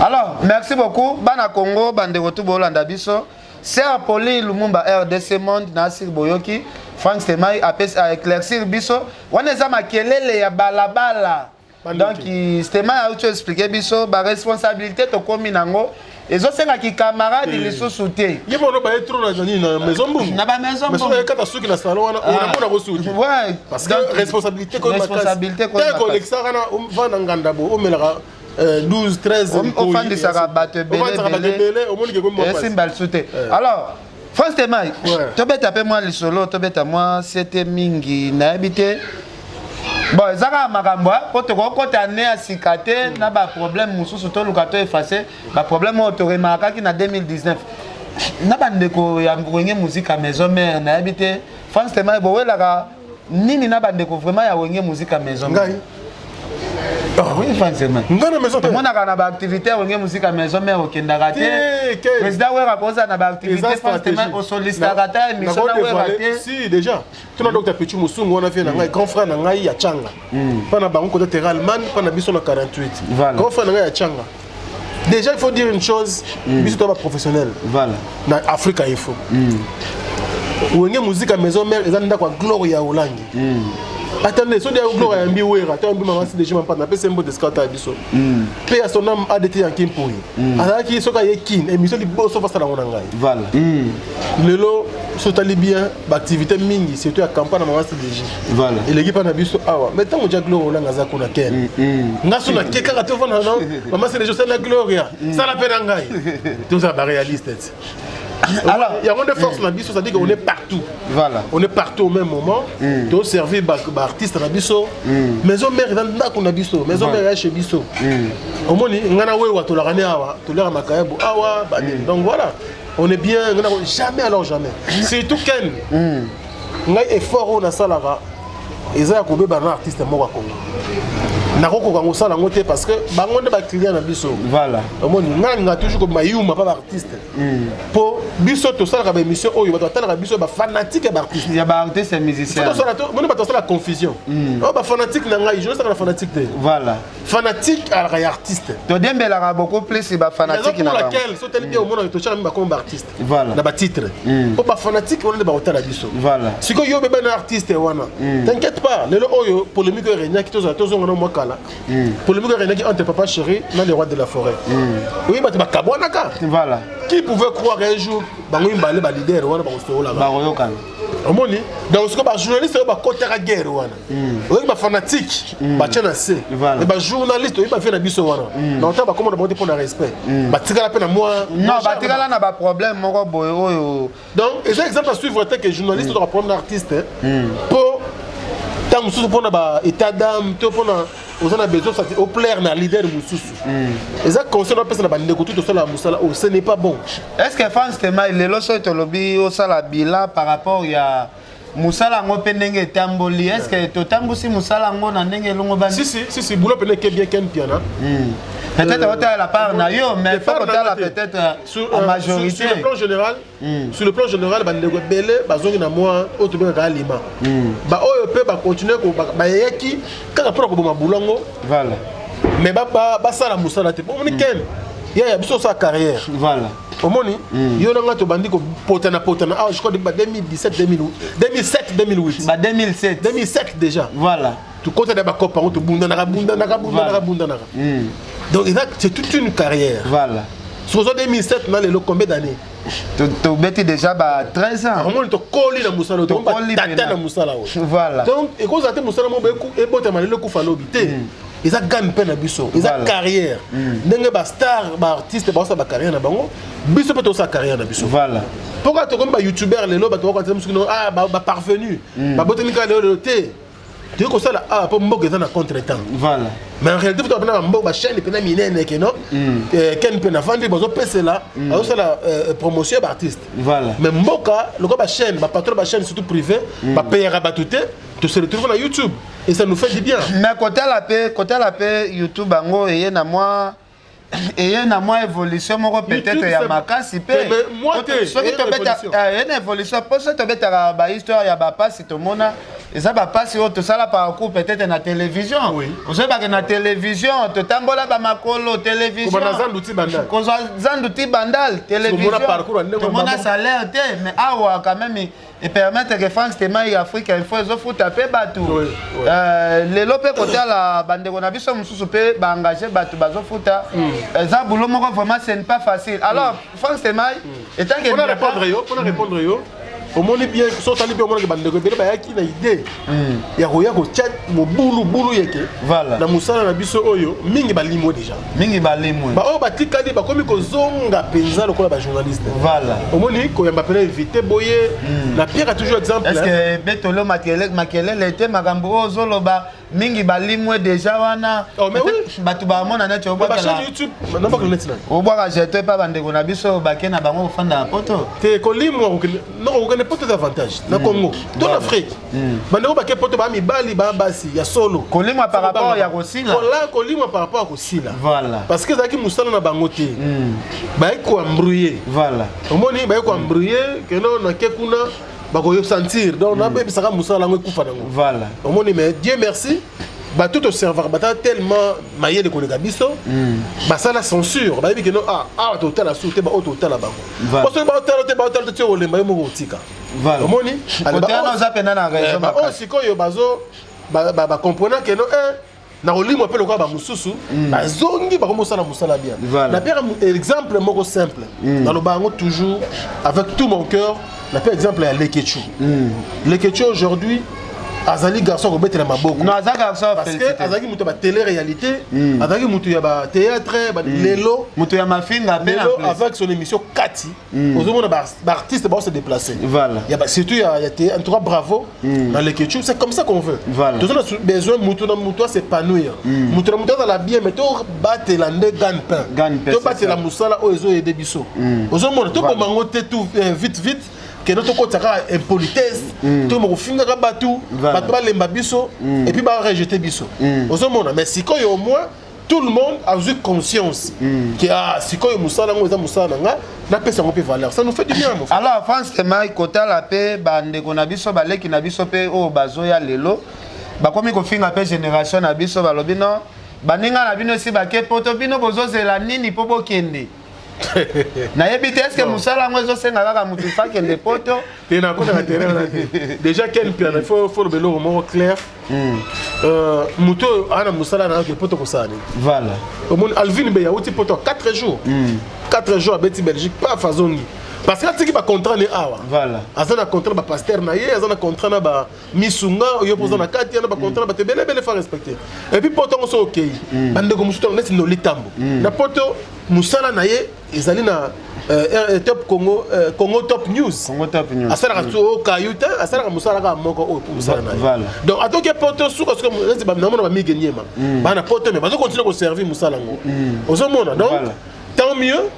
Alors merci beaucoup, bana Congo, bandeko tu bolanda biso. Ser Poli Lumumba, RDC Monde na asir boyoki Frank Stemai apesi aéclaircir biso. Wana eza makelele ya balabala. Bandoki. Donc Stemai auti expliquer biso baresponsabilité tokómi nango, ezosengaki camarade lisusu te. Ye mono baye trop na nini, na maison mbungu. Na bamaison. Mais soki ayekata suki na salon wana, onamona kosuki. Ouais. Parce que Donc, responsabilité koyo. Responsabilité koyo makasi. Kolekisaka na vanda nganda bo omelaka 12 13. Ofandisaka bato ebele. Ofandisaka bato ebele, omoni ke komi mwa pasi. Esimba lisusu te. Alors France Temai, tobeta mpe mwa lisolo, tobeta mwa sete mingi, nayebi te. Bon, eza kaka makambo mpo tokokota ne ya sika te na baproblème mosusu, toluka to efface baproblème oyo toremarkaki na 2019 na bandeko ya Wenge Musica Maison Mère. Nayebi te, France Temai, bowelaka nini na bandeko vraiment ya Wenge Musica Maison Mère? Ngai? Oui, France Temai. Ngai na maison te. Tomonaka na baactivité ya Wenge Musica Maison Mère, okendaka te. Te, Président Wera koza na baactivité, France Temai osolicitaka ta émission na Wera te. Si, déjà tuna Dr Pichu Mosungu wana, vie na ngai, grand frère na ngai ya Changa, mpa na bango kota terrain Allemagne, mpa na biso na 48. Voilà. Grand frère na ngai ya Changa. Déjà, il faut dire une chose: biso toza baprofessionnel. Voilà. Na Africa Info, Wenge Musica Maison Mère eza ndako ya Gloire ya Olangi. Attendez, soki ya Gloire ayambi Wera, to ayambi mama CDG Mampata, napesi mbote scout ya biso mpe ya son âme ADT Yanki Mpui, azalaki soki aye Kin, émission liboso fasala yango na ngai. Voilà. Lelo so otali bien, baactivité mingi, surtout ya campagne na mama CDG, Voilà. eleki mpa na biso awa. Mais ntango ja Gloire Olanga aza kuna, ken nga so nake kaka tovanda na mama CDG, osali na Gloria, sala mpe na ngai, tozala baréaliste ti. Alors, yango nde force na biso, c'est-à-dire qu'on est partout. Voilà. On est partout au même moment, toservir baartiste na biso. Maison Mère eza ndako na biso, Maison Mère eza chez biso. Omoni ngai na wewa tolaka ne awa, toliaka makayabu awa banini. Donc voilà, on est bien. Ngai jamais, alors jamais, surtout ken ngai effort oyo nasalaka eza ya kobeba na artiste moko ya Congo, nakokoka kosala yango te, parce que bango nde baclient na biso. Voilà. Omoni ngai nalinga toujours kobima yuma mpa baartiste, mpo biso tosalaka baémission oyo bato batalaka biso, bafanatique ya baartiste. Ya baartiste musicien. Moni bato basala confusion oyo bafanatique na ngai, journaliste na fanatique te. Voilà. Fanatique alaka ya artiste. Todembelaka beaucoup plus bafanatique na pour bango. Laquelle so tali bien, omona totyaka mi bakoma baartiste Voilà. na batitre, mpo bafanatique wana nde bakotala biso. Voilà. Sikoyo yo obeba na artiste wana, t'inquiète pas. Lelo oyo polémique oyo eregnaki, tozala tozonga na mwa kala, polémique oyo eregnaki entre Papa Chéri na le roi de la forêt, oyi bato bakabwanaka. Voilà. Qui pouvait croire un jour bango mibale baleader wana bakosololaka? Bakoyokana. Omoni, donc sikoyo bajournaliste oyo bakotaka guerre wana, oyoki bafanatique batya na se, mais bajournaliste oyebi bavie na biso wana na otala bakoma na bango te mpo na respect, batikala mpe na mwa Non, batikala na baproblème moko boye oyo. Donc eza exemple à suivre te que journaliste otoka problème na artiste, mpo ntango mosusu mpona ba état d'âme to mpona oza na besoin oplaire na leader mosusu. Eza conseil napesa na bandeko tu tosala mosala oyo, ce n'est pas bon. Est ce que Frank Stemay, lelo soki tolobi osala bilan par rapport ya mosala yango mpe ndenge etamboli, est ce que totambusi mosala yango na ndenge elongo bani? Si, si, si, si, boulot pene ke bien, Ken Piana. Peut-être otala la part na yo, mais faut kotala peut-être en majorité. Sur le plan général, sur le plan général, bandeko ebele bazongi na mwa oyo tobengaka alima. Baoyo mpe bacontinue, bayeyaki kaka mpona koboma bulongo, mais basala mosala te. Omoni, Ken, yaya, biso osala carrière. Omoni, yo na nga tobandi kopotana potana awa, je crois ba 2017, 2007, 2008. Ba 2007. 2007 déjà. Tokota na bakopa yango, tobundanaka, bundanaka, bundanaka, bundanaka. Donc eza, c'est toute une carrière. Soki ozwa 2007 na lelo, combien d'années? Tobeti déjà ba 13 ans. Omoni, tokoli na mosala oyo, tata na mosala oyo. Donc ekozala te mosala moko ebotama lelo, ekufa lobi te. Eza gagne mpe na biso, eza carrière. Ndenge bastar, baartiste baosala bacarrière na bango, biso mpe tosala carrière na biso. Mpo kaka tokomi bayoutubeur lelo, bato bakokanisa mosuki no baparvenu, babotami kaka lelo lelo te. Toyei kosala awa mpo mboka eza na contre temps. Mais en réalité, faut topena bamboka, bachaîne mpena minene keno Ken mpe navandi, bazopesela, bazosala promotion ya baartiste. Mais mboka lokola bachaîne, bapatron bachaîne surtout privé, bapayaka bato te, to se retrouve na YouTube et ça nous fait du bien. Mais kotala mpe YouTube yango eye na mwa évolution moko peut-être ya makasi mpe. Soki tobeta, eye na évolution, mpo soki tobetaka bahistoire ya bapasi, tomona eza bapasi oyo tosala parcours peut-être na télévision. Ozoyebake na télévision totambola bamakolo, télévision kozwa zandu ti Bandal, télévision tomona salaire te. Mais awa quand même epermettre que Frank Stemay, Afrique Info ezofuta mpe bato lelo. Mpe kotala bandeko na biso mosusu mpe baengage bato, bazofuta. Eza boulot moko vraiment, ce n'est pas facile. Alors Frank Stemay, étant que mpona répondre yo, omoni bien, so otali mpe, omonaki bandeko ebele bayaki na idée ya koya kotia mobulubulu yeke na mosala na biso oyo. Mingi balimwe déjà. Mingi balimwe. Baoyo batikali bakomi kozonga mpenza lokola bajournaliste. Omoni, koyamba mpena invité boye na pierre, toujours exemple. Est ce que betolo makelele te, makambo oyo ozoloba, mingi balimwe déjà wana, bato bamona neti obwaka jeton epa bandeko na biso bake na bango kofanda na Poto? Te, kolimwa kokende Poto eza avantage na Congo to na Afrique. Bandeko bake Poto, baa mibali, baa basi ya solo. Kolimwa par rapport ya kosila. Kolimwa par rapport ya kosila, parce que ezalaki mosala na bango te, bayaki koembrouiller. Omoni, bayaki koembrouiller keno nake kuna, bakoyo sentir, donc nabebisaka mosala yango, ekufa nango. Omoni, mais Dieu merci, bato toservaka bata tellement mayele koleka biso, basala censure, bayebi keno awa totala su te, baoyo totala bango, po soki baotala te, baotala te ti okolemba, yo moko otika. Omoni, oyo sikoyo bazo bacomprendre keno na kolimwa mpe lokola bamosusu bazongi, bakomosala mosala bien. Napesa exemple moko simple, naloba yango toujours avec tout mon cœur, napesa exemple ya Lekechu. Lekechu aujourd'hui azali garçon akobetela maboko. Non, aza garçon. Parce que azalaki moto ya batélé réalité, azalaki moto ya bathéâtre. Lelo moto ya mafinga mpe. Lelo avec son émission Kati, ozomona baartiste bao se déplacer. Ya surtout ya en tout cas bravo na Lekechu, c'est comme ça qu'on veut. Toza na besoin moto na moto as'épanouir, moto na moto azala bien, mais tobatela nde gagne-pain, tobatela mosala oyo ezoyede biso. Ozomona, toboma yango te tout vite vite kende tokotisa kaka impolitesse, tokoma kofingaka bato, bato balemba biso et puis barejeter biso. Ozomona, mais sikoyo au moins tout le monde azwi conscience ke ah, sikoyo mosala yango eza mosala na nga, napesa yango mpe valeur, ça nous fait du bien, mon frère. Alors France Stemay, kotala mpe bandeko na biso, baleki na biso mpe oyo bazoya lelo, bakomi kofinga mpe génération na biso, balobi non, baninga na bino esi bake Poto, bino bozozela nini mpo bokende? Nayebi te, est-ce mosala yango ezosenga kaka motu fa akende Poto? Te, nakotaka terrain wana te. Déjà Ken Piana, il faut loba eloko moko clair: moto oyo aa na mosala na yoke Poto kosala nini? Omoni, Alvin Bey awuti Poto 4 jours, 4 jours abeti Belgique, paf, azongi. Parce que atiki bacontrat ne awa. Voilà. Aza na contrat na bapaster na ye, aza na contrat na bamisunga oyo mpo oza na kati, na bacontrat na bato ebele ebele, fa respecter. Et puis poto yango so okei, bandeko mosusu ntango neti Noli Tambo na poto, mosala na ye ezali na Top Congo, Congo Top News. Congo Top News. Asalaka so okayu te, asalaka mosala kaka moko oyo mpo mosala na ye. Donc atoki poto, sukasuka neti namona bamige niema bana poto, mais bazocontinue koservir mosala yango, ozomona. Donc tant mieux,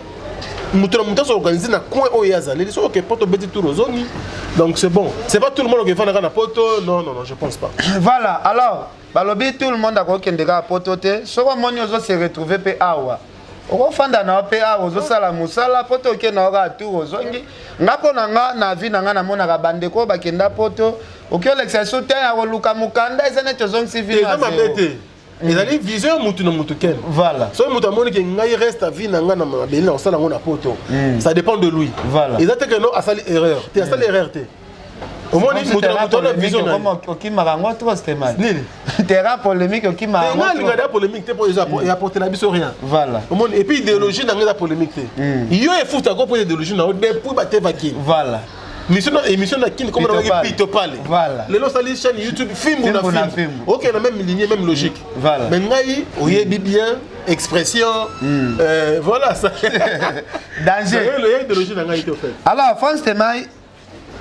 moto na moto azoorganize na coin oyo ye azaleli. Soki oke poto, obeti tour, ozongi, donc c'est bon. C'est pas tout le monde okefandaka na poto, non, non, non, je pense pas. Voilà. Alors balobi tout le monde akokende kaka poto te. Soki omoni ozo se retrouve mpe awa, okofanda na yo mpe awa, ozosala mosala poto, okende yo kaka tour, ozongi. Nga mpo na nga, na vie na nga, namonaka bandeko oyo bakenda poto, oki olekisa so te ya koluka mokanda, eza neti ozongisi vie. Eza mabe te, ezali vision ya mutu na mutu ken. Soki moto amoni ke ngai reste à vie na ngai na mabele na kosala yango na poto, ça dépend de lui. Eza te ke no asali erreur te, asali erreur te. Omoni, moto na moto wana vision na ye. Okimaka yango trop, Stéman. Nini? Terrain polémique, okimaka yango. Nga alinga da polémique te, mpo eapporte na biso rien. Omoni, et puis idéologie na ngai eza polémique te. Yo efutaka mpo idéologie na yo depuis batevaki. Mission na émission na kini comme na pito pale. Lelo osali chaîne YouTube Fimbu na Fimbu, ok, na même lignée, même logique. Mais ngai oyebi bien expression, voilà ça. Danger. Le idéologie na ngai te, en fait. Alors France Temai,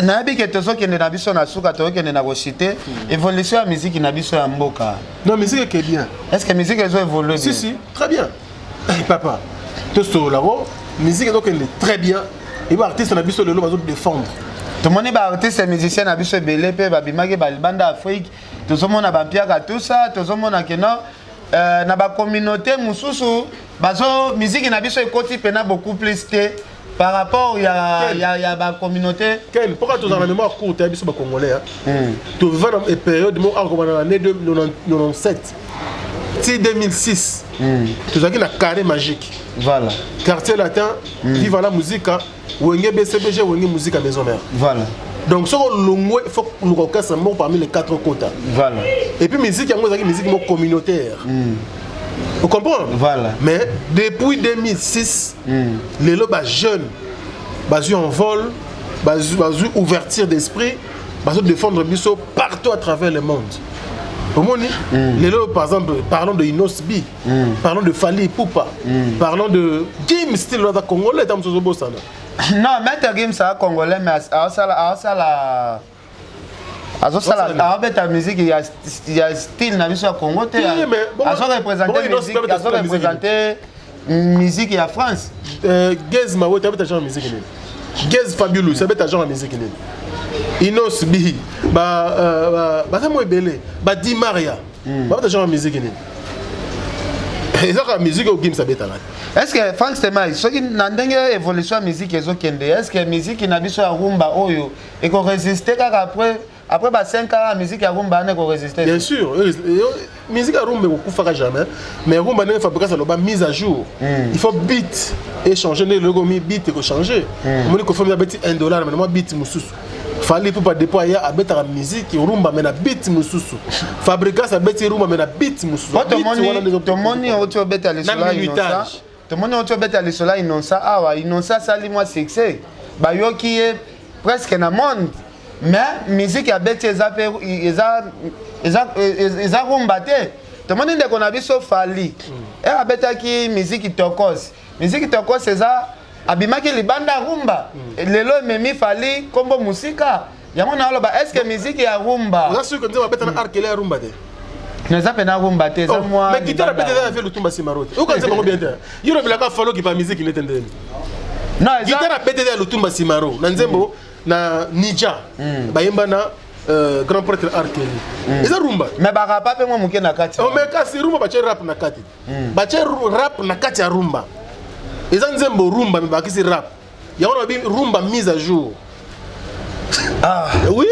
nayebi ke tozokende na biso na suka, tozokende na koshite. Évolution ya musique na biso ya mboka? Non, musique eke bien. Est ce que musique ezo évolue? Si, si, très bien. Eh, papa, tosolola ngo, musique ezokende très bien. E baartiste na biso lelo bazodéfendre. Tomoni baartiste musicien na biso ebele mpe babimaki balibanda Afrique, tozomona bampiaka, tout ça, tozomona ke non, na bacommunauté mosusu bazo musique na biso ekoti mpena beaucoup plus te par rapport ya bacommunauté. Ken, mpoka tozala na mémoire courte ya biso bacongolais, toviva na période moko akobana na année 97 ti 2006, tozalaki na carré magique. Quartier Latin, Viva la Musica, Wenge BCBG, Wenge Musica Maison Mère. Donc soki olongwe, il faut luka orchestre moko parmi les quatre quotas. Et puis musique yango ezalaki musique moko communautaire, vous comprendre. Mais depuis 2006, lelo bajeune bazwi en vol, bazwi ouverture d'esprit, bazodéfendre biso partout à travers le monde. Omoni, lelo par exemple, parlons de Innoss'B, parlons de Fally Ipupa, parlons de Gims, style aza congolais ta mosusu ozobosana. Non, Maître Gims aza congolais, mais aosala azosala, aobeta musique ya style na biso ya Congo te. Azoreprésente musique ya France. Gaz Mawete abeta genre musique nini? Gaz Fabulous abeta genre musique nini? Innoss'B, baza mo ebele, ba Di Maria babeta genre musique nini? Eza kaka musique oyo Gims abetaka te. Est ce que Frank Stemai, soki na ndenge évolution ya musique ezokende, est ce que musique na biso ya rumba oyo ekoresiste kaka après ba 5 ans ya musique ya rumba wana, ekoresiste? Bien sûr, musique ya rumba ekokufaka jamais, mais rumba, ndenge Fabregas aloba, mise à jour, il faut beat echanger. Ndenge lelo ekomi, beat ekochange. Omoni Koffi abeti 1 dollar, mais mwa beat mosusu. Fally Ipupa depuis aya, abetaka musique rumba mais na beat mosusu. Fabregas abeti rumba mais na beat mosusu. Tomoni oti obeta lisolo ya Innocent, tomoni oti obeta lisolo ya Innocent awa. Innocent asali mwa succès, bayoki ye presque na monde, mais musique abeti eza mpe eza rumba te. Tomoni ndeko na biso Fally e abetaki musique Tokos. Musique Tokos eza abimaki libanda rumba, lelo ememi Fally nkombo mosika. Yango na oloba, est ce que musique ya rumba Oza sûr que nzembo abeta na R. Kelly ya rumba te? Eza mpena rumba te, eza mwa Mais guitare abeta eza ya vie Lutumba Simaro te. Oyoka nzembo yango bien te. Yo lobelaka Fally okipa musique nete ndeni. Non, guitare abeta eza ya Lutumba Simaro na nzembo na Nija bayemba na grand prêtre R. Kelly. Eza rumba. Mais barapa mpe mwa moke na kati. Oh, mais kasi rumba batie rap na kati, batie rap na kati ya rumba. Eza nzembo rumba mais bakisi rap. Yango na babi rumba mise à jour. Ah. Oui.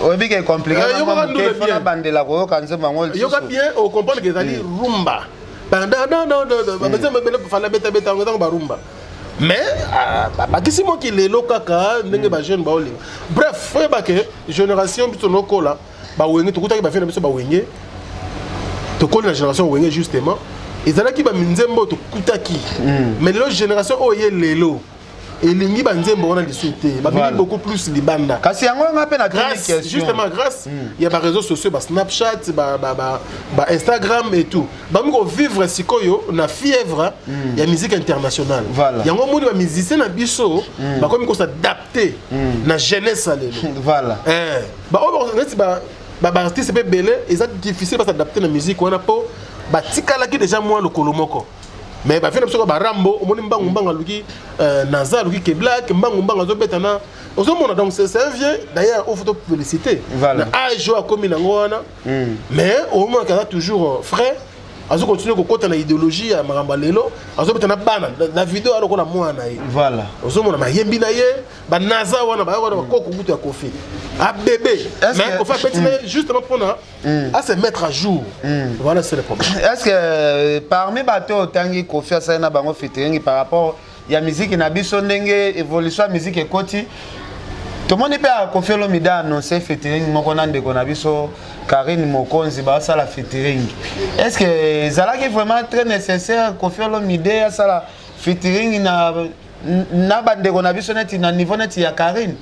Oyebi ke compliqué fona bandela koyoka nzembo yango. Yoka bien, ocomprendre ke ezali rumba. Fally betabeta yango, ezango barumba, mais bakisi moki lelo kaka ndenge bajeune baolinga. Bref, oyeba ke génération biso nokola bawenge, tokutaki bafie na biso bawenge, tokoli na génération wenge. Justement, ezalaki baminzembo oyo tokutaki, mais lelo génération oyo ye lelo. Elingi banzembo wana lisusu te, babimi beaucoup plus libanda. Kasi yango nga mpe na grâce, justement grâce ya baréseaux sociaux, basnapchat, bainstagram et tout, bami kovivre sikoyo na fièvre ya musique internationale. Yango omoni bamusicien na biso bakomi kos'adapter na jeunesse ya lelo. Baoyo neti baartiste mpe ebele, eza difficile bas'adapter na musique wana, mpo batikalaki déjà mwa lokolo moko. Mais bafie na biso kaka barambo, omoni mbangu mbangu aluki naza aluki Keblack, mbangu mbangu azobeta na ozomona. Donc c'est un vieux d'ailleurs oyo faut féliciter na âge oyo akomi nango wana, mais omonaka aza toujours frais, azocontinue kokɔta na idéologie ya makambo ya lelo, azobeta na bana na video alokola mwana na ye. Ozomona mayembi na ye, banaza wana baya wana, bakoko kutu ya Kofi abebe, mais Kofi abeti na ye justement mpona à se mettre à jour. Voilà, c'est le problème. Est ce que parmi bato otangi, Kofi asali na bango featuring par rapport ya musique na biso, ndenge évolution ya musique ekoti, tomoni mpe Kofi Olomide annonce featuring moko na ndeko na biso Karine Mokonzi, basala featuring. Est ce que ezalaki vraiment très nécessaire Kofi Olomide asala featuring na bandeko na biso neti na niveau neti ya Karine,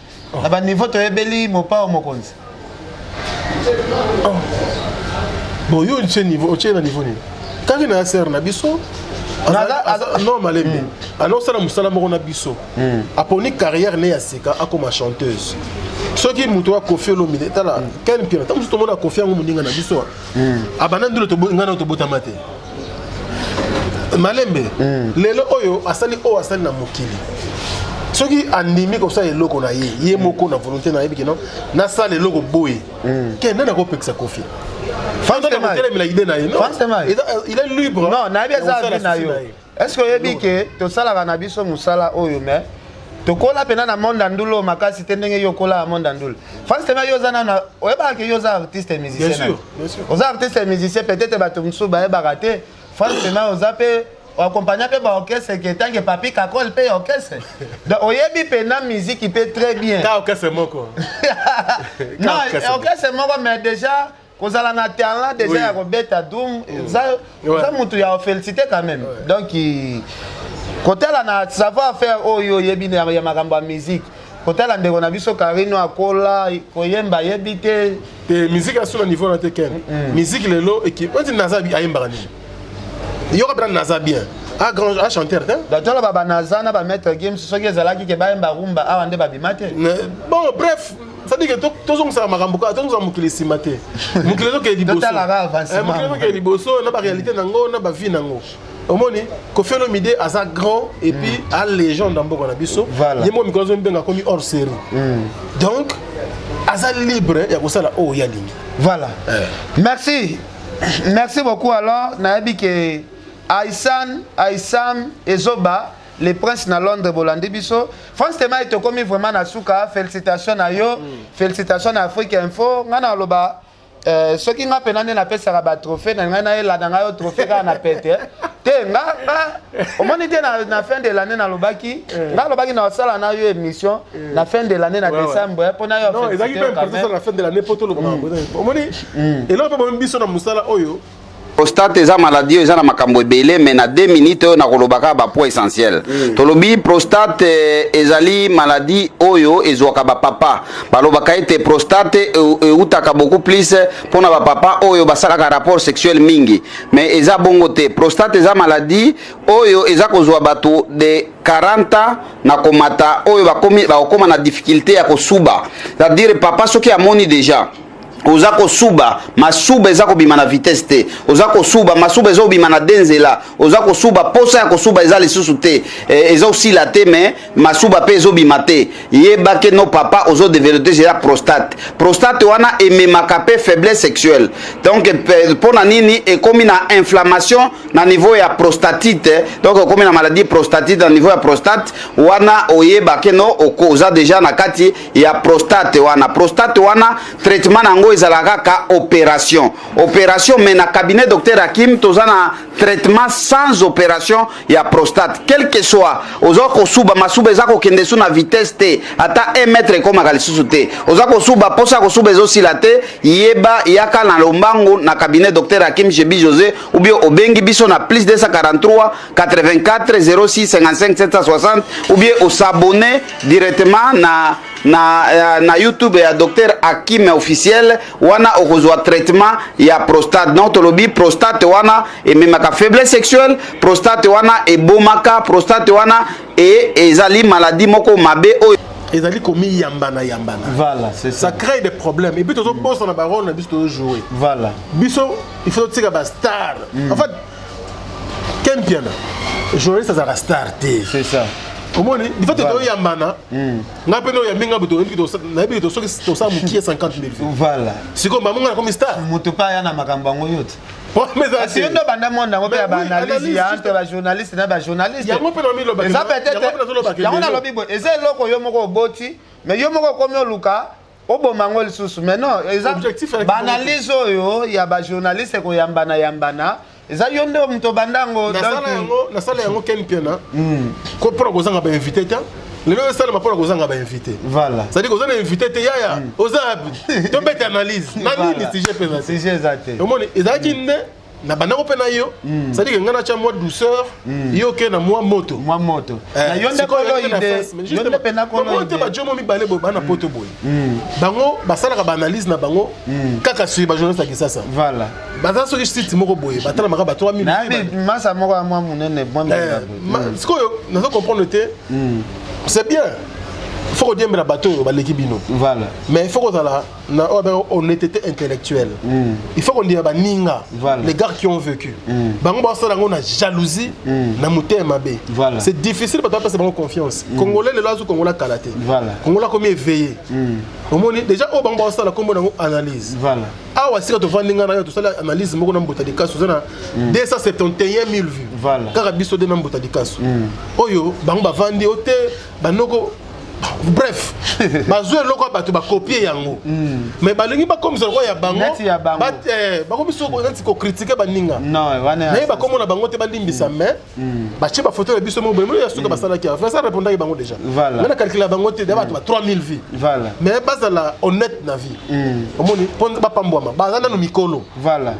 na baniveau toyebeli Mopao Mokonzi? Oh. Bon, yo otie niveau, otie na niveau nini? Karine ya sœur na biso, non, malembe, anosala mosala moko na biso, aponi carrière ne ya sika, akoma chanteuse. Soki moto wa Kofi Olomide, tala Ken Piana, ta mosusu tomona Kofi yango moninga na biso, abanda ndule ngai na tobotama te. Malembe, lelo oyo asali oyo asali na mokili, soki andimi kosala eloko na ye, ye moko na volonté na yebi keno nasala eloko boye, ke nani akopekisa Kofi kotelemela idée na ye? Il est libre. Non, nayebi eza avis na yo. Est ce que oyebi ke tosalaka na biso mosala oyo, mais tokola mpena na monde ya ndula oyo makasi te ndenge yo okola ya monde ya ndula? Francis Tema, yo oza nano, oyebaka ke yo oza artiste musicien? Oza artiste musicien, peut-être bato mosusu bayebaka te. Francis Tema, oza mpe oaccompagna mpe baorchestre ke tanke Papi Kakol mpe orchestre, donc oyebi mpena musique mpe très bien. Ka orchestre moko. Non, orchestre moko, mais déjà kozala na talent déjà ya kobeta drum, oza mutu ya félicité quand même. Donc kotala na savoir faire oyo oyebi ya makambo ya musique, kotala ndeko na biso Karino, akola koyemba, ayebi te. Te, musique aso na niveau na te. Ken, musique lelo eti naza ayembaka nini? Yoka mpena naza bien, a grand a chanteur te. Donc toloba banaza na bamaître Games, soki ezalaki ke bayemba rumba awa nde babima te. Bon, bref, c'est-à-dire que tozongisaka makambo kaka, tozongisa mokili nsima te. Mokili ezokende liboso, mokili ezokende liboso na baréalité nango, na bavie nango. Omoni Kofi Olomide aza grand et puis a légende ya mboka na biso. Ye moko mikolo azomibenga akomi hors série, donc aza libre ya kosala oyo ye alingi. Voilà, merci, merci beaucoup. Alors nayebi ke Aisan Aisam Ezoba le prince na Londres bolandi biso. France Tema, tokomi vraiment na suka. Félicitation na yo, félicitation na Afrique Info. Ngai naloba soki nga mpena nde napesaka batrophée na ngai, nayelanda ngai yo trophée kaka na pete te. Nga omoni te, na fin de l'année nalobaki, nga alobaki na osala na yo émission na fin de l'année na décembre mpo na yo. Ezalaki mpe important na fin de l'année mpo tolobaka. Omoni eloko mpe bomi biso na mosala oyo. Prostate eza maladie oyo eza na makambo ebele, mais na 2 minutes oyo nakolobaka bapoint essentiel. Tolobi prostate ezali maladie oyo ezwaka bapapa. Balobaka ete prostate eutaka beaucoup plus mpona bapapa oyo basalaka rapport sexuel mingi, mais eza bongo te. Prostate eza maladie oyo eza kozwa bato de 40 ans na komata, oyo bakokoma na difficulté ya kosuba. C'est-à-dire papa soki amoni déjà oza kosuba, masuba eza kobima na vitesse te, oza kosuba, masuba eza kobima na de nzela, oza kosuba, posa ya kosuba eza lisusu te, eza osila te, mais masuba mpe ezobima te, yeba ke no papa ozodévelopper déjà prostate. Prostate wana ememaka mpe faiblesse sexuelle. Donc mpo na nini? Ekomi na inflammation na niveau ya prostatite, donc ekomi na maladie prostatite na niveau ya prostate wana. Oyeba ke no oza déjà na kati ya prostate wana. Prostate wana, traitement na yango yango ezalaka kaka operation operation mais na cabinet docteur Hakim toza na traitement sans opération ya prostate. Quel que soit oza kosuba, masuba eza kokende su na vitesse te, ata 1 mètre ekomaka lisusu te, oza kosuba, posa kosuba ezosila te, yeba yaka na lombangu na cabinet docteur Hakim Shebi José, ou bien obengi biso na plus 243 84 06 55 760, ou bien osabonner directement na YouTube ya Dr Hakim officiel. Wana okozwa traitement ya prostate. Donc tolobi prostate wana ememaka faiblesse sexuelle, prostate wana ebomaka, prostate wana e ezali maladie moko mabe oyo ezali komiyambana yambana. Voilà, c'est ça. Ça crée des problèmes et puis tozobosana barole na biso tozojouer. Biso, il faut totika bastar. En fait, Ken Mpiana, journaliste azalaka star te. C'est ça. Omoni, il faut toyambana, nga mpe noyambi nga boto, nayebi ke soki tosala mokie 50 000. Sikoyo mamonga nakomi star. Moto mpe aya na makambo yango yo te. Kasi yo nde obanda monde yango mpe ya baanalyse ya entre bajournaliste na bajournaliste. Yango mpe namiloba. Eza peut-être yango nalobi boye, eza eloko yo moko oboti, mais yo moko okomi oluka oboma yango lisusu. Mais non, eza baanalyse oyo ya bajournaliste koyambana yambana, eza yo nde moto obanda yango. Nasala yango, Ken Mpiana, ko mpona kozanga bainvité te. Lelo esalema mpona kozanga bainvité. C'est-à-dire koza na invité te, yaya oza tobeta analyse na nini, sujet mpenza. Sujet eza te. Omoni, ezalaki nde na bandako mpe na yo, c'est-à-dire que ngai natya mwa douceur, yo oke na mwa moto. Mwa moto na yo nde kolo ide, yo nde mpenza kolo. Te, bajomo mibale boye bana poto boye, bango basalaka baanalyse na bango kaka sur bajournaliste ya Kisasa. Baza soki site moko boye, batalamaka ba 3000. Nayebi masa moko ya mwa monene, mwa. Sikoyo nazo comprendre te. C'est bien, faut kodiembela bato oyo baleki bino. Mais il faut kozala na oyo babengaka honnêteté intellectuelle. Il faut kondima baninga. Les gars qui ont vécu, bango basala yango na jalousie, na motema mabe. C'est difficile bato bapesa bango confiance. Congolais lelo azu congolais kala te. Congolais akomi éveillé. Omoni déjà oyo bango basala, kombo nango analyse. Awa sika tovandi, ngai na yo tosali analyse moko na Mbuta Likasu, oza na 271 000 vues. Kaka biso de na Mbuta Likasu oyo, bango bavandi o te, banoko, bref, bazwi eloko ya bato, bakopie yango, mais balingi bakomisa lokola ya bango. Neti ya bango. Bakomisi neti kocritiquer baninga. Non, wana naye bakomona bango te, balimbisa, mais batie bafoto na biso moko boye. Ya suka basalaki awa, ça répondaki bango déjà. Nga na calcule bango te, da bato ba 3000 vues. Mais bazala honnête na vie, omoni, mpo bapambwama, baza nano mikolo.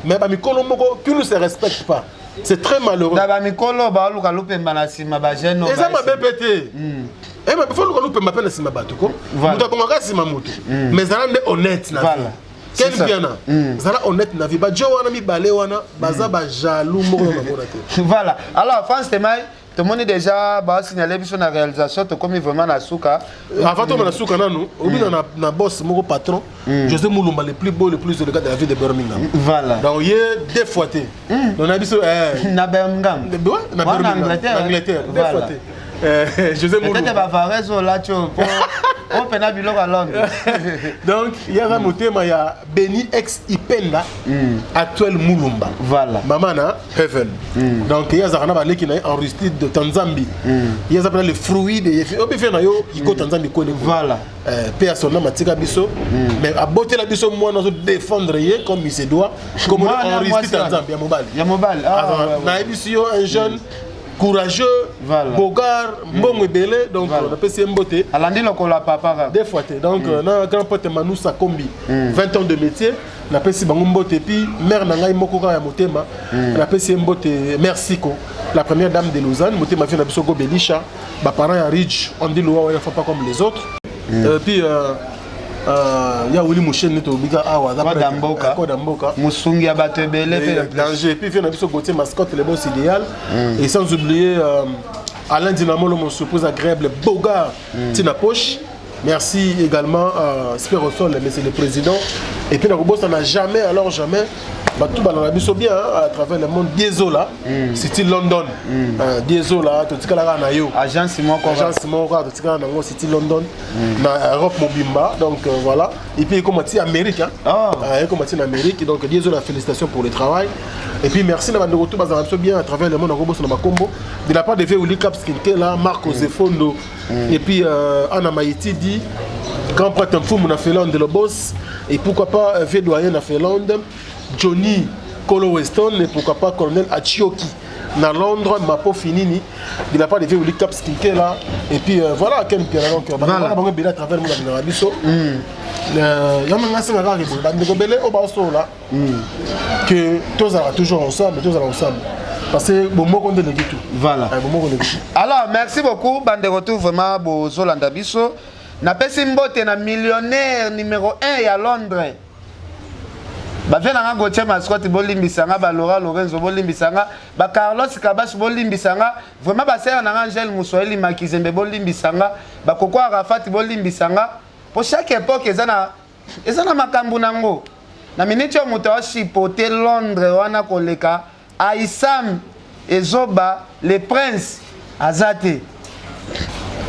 Mais bamikolo moko qui ne se respecte pas, c'est très malheureux. Na bamikolo baoluka lupemba na nsima bajeune. Eza mabe mpe te. Mabe fo luka lupemba mpe na nsima bato ko. Moto abongaka nsima moto, mais zala nde honnête na vie. C'est Ken ça. Mpiana, zala honnête na vie. Bajo wana mibale wana baza bajaloux moko na bamona te. Voilà. Alors France Temay, tomoni déjà baosignale biso na réalisation, tokomi vraiment na suka. Avant toma na suka nanu, obina na boss moko, patron José Mulumba, le plus beau, le plus élégant de la ville de Birmingham. Donc ye deux fois te. Donc na biso Na Birmingham. Ouais, na Wana Birmingham. Angleterre. Na Angleterre deux fois te. José peut-être Mulumba. Bavares oyo olati oyo po oyo mpena biloko ya Londres. Donc yaza motema ya Beni ex Ipenda, actuel Mulumba. Mama na Heaven. Donc ye azalaka na baleki na ye Aristide de Tanzambi. Ye aza mpena le fruit de obi fe na yo ikota Nzambi kwele. Mpe ya son âme, atika biso, mais abotela biso mwana azodéfendre ye comme il se doit, comme Mwana Aristide mwasi wana. Tanzambi ya mobali. Ya mobali, ah, ouais. Nayebisi yo, un jeune courageux, beau gars, mbongo ebele. Donc napesi ye mbote. Alandi lokola papa kaka. Deux fois te. Donc na grand pote Manu Sakombi, 20 ans de métier, napesi bango mbote. Puis mère na ngai moko kaka ya motema, napesi ye mbote, merci ko la première dame de Lausanne, motema vie na biso Gobelisha, baparent ya Ridge Andy Loa wana, faut pas comme les autres. Puis ya Wili Musheni, tobika awa aza Koda prêtre. mboka. Koda mboka. Mosungi ya bato ebele mpe. Danger. Puis viens na biso Gauthier Mascotte, le boss idéal. Et sans oublier Alain Dinamolo, mon surprise agréable, beau gars, Tina Poche. Merci également à Spérosol, mais c'est le président. Et puis na n'a jamais, alors jamais, bato balanda biso bien, hein, à travers le monde. Diesola, City London. Diesola, totikala na yo. Agence moko. Agence moko totikala nango City London na Europe mobimba. Donc voilà. Et puis comme ti Amérique, hein. Comme ti en Amérique. Donc Diesola, félicitations pour le travail. Et puis merci na bandeko tout bazala biso bien à travers le monde, na makombo. De la part de Veuli Caps Kinkela, Marco Zefondo et puis Anna Maïtidi. Grand prêtre Mfumu na Finlande, le boss. Et pourquoi pas euh, vieux doyen na Finlande, Johnny Kolo Weston et pourquoi pas colonel Achioki na Londres, Mapo Finini, de la part de vieux Willy Caps Kinkela. Et puis euh, voilà, Ken Piana donc, euh, voilà, bango ebele à travers le monde na biso. Euh, yango nga senga kaka boye bandeko ebele oyo baosolola que tozalaka toujours ensemble, tozala ensemble parce que bomoko nde eleki tout. Voilà. Eh, bomoko eleki tout. Alors, merci beaucoup bandeko tout vraiment bozolanda biso. Napesi mbote na millionnaire numéro 1 ya Londres. Bavie na nga Gauthier Mascotte bolimbisa nga, ba Laura Lorenzo bolimbisa nga, ba Carlos Kabash bolimbisa nga, vraiment ba sœur na nga Angèle Muswahili Makizembe bolimbisa nga, ba Koko Arafat bolimbisa nga. Po chaque époque eza na makambo nango. Na minute oyo moto achipote Londres wana koleka Aïssam Ezoba le prince aza te.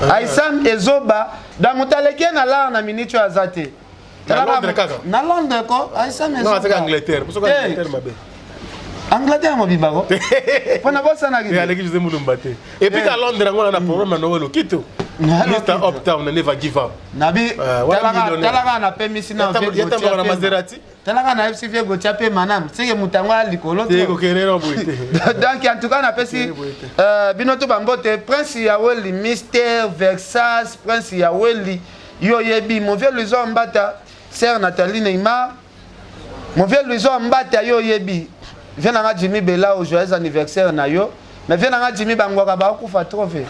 Aïssam Ezoba da moto aleki ye na lar na minute oyo aza te. Na Londres kaka? Na Londres ko Aïssam Non, Ezoba. azaka Angleterre, posoka Eh, Angleterre mabe. Angleterre mobimba ko mpo na bosanaki Eh, aleki José Mulumba te. Et puis ka Londres yango wana na problème na Noël Okito. Noël Mr Okito. Uptown never give up. Nabi Eh, wana millionnaire. talaka napemisi na Ya tamboka na Maserati. Talaka na FC vieux Gauthier mpe manam seke moto yango ya likolo Te kokende na boye te. Donc en tout cas napesi bino to bambote. Prince Yaweli, Mister Versas, Prince Yaweli, yo oyebi mon vieux Luizo Mbata, sœur Nathalie Neymar, mon vieux Luizo Mbata, yo oyebi vieux nanga Jimmy Bela au joyeux anniversaire na yo. Mais vieux nanga Jimmy, bangwaka bakokufa trop ve,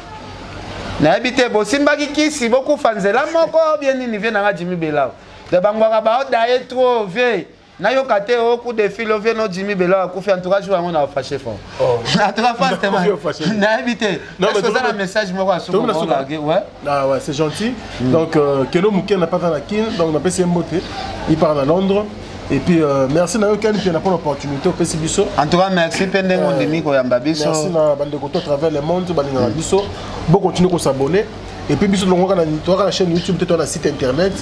nayebi te bosimbaki kisi bokufa nzela moko bien nini. Vieux nanga Jimmy Bela de bangwaka baodaye trop vie, nayoka te o coup de fil o vieux no Jimmy Bela akufi. En tout cas jour yango na fâché fort. Oh. En tout cas fast. Nakufi ofâché. Nayebi te. Non, mais est-ce que oza na message moko ya Tokomi na suka. suka? Ouais. Ah ouais, c'est gentil. Donc, Keno Mouké n'a pas dans la kin, donc on a passé Mbote. Il part à Londres. Et puis, merci na yo Ken Piana pour l'opportunité opesi biso. En tout cas merci mpe ndenge ondimi koyamba biso. Merci na bandeko to à travers le monde balingaka biso. Bo continuer ko s'abonner. Et puis biso longoka na toka na chaîne YouTube te, to na site internet.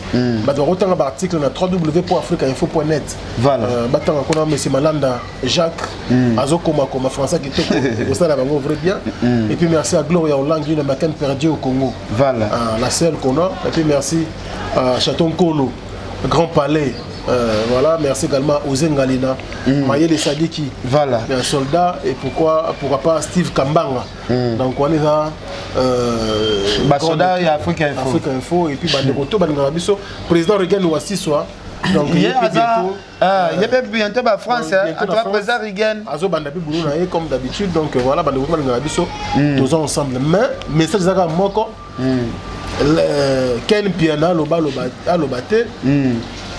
Bato bakotanga ba article na www.africainfo.net. Voilà. Batanga kuna monsieur Malanda Jacques azokoma koma français kitoko kosala bango vrai bien. Et puis merci à Gloria Olangi, une matin perdue au Congo. Voilà. Ah, la seule qu'on a. Et puis merci à Château Nkolo, Grand Palais. Voilà, merci également à Ozen Galina, Mayele Sadiki, Voilà. un soldat, et pourquoi pas Steve Kambanga. Donc on est là. Basoda ya Africa Info. Africa Info, et puis bandeko to balingaka biso, président Regan Wassiswa. Donc ye ye mpe aza bientôt, ye mpe bientôt ba France. Donc, bientôt En tout na cas France. président Rigen Azobanda mpe boulot na ye comme d'habitude. Donc voilà, bandeko to balingaka biso, toza ensemble, mais message ezaka moko. Ken Piana aloba aloba aloba te,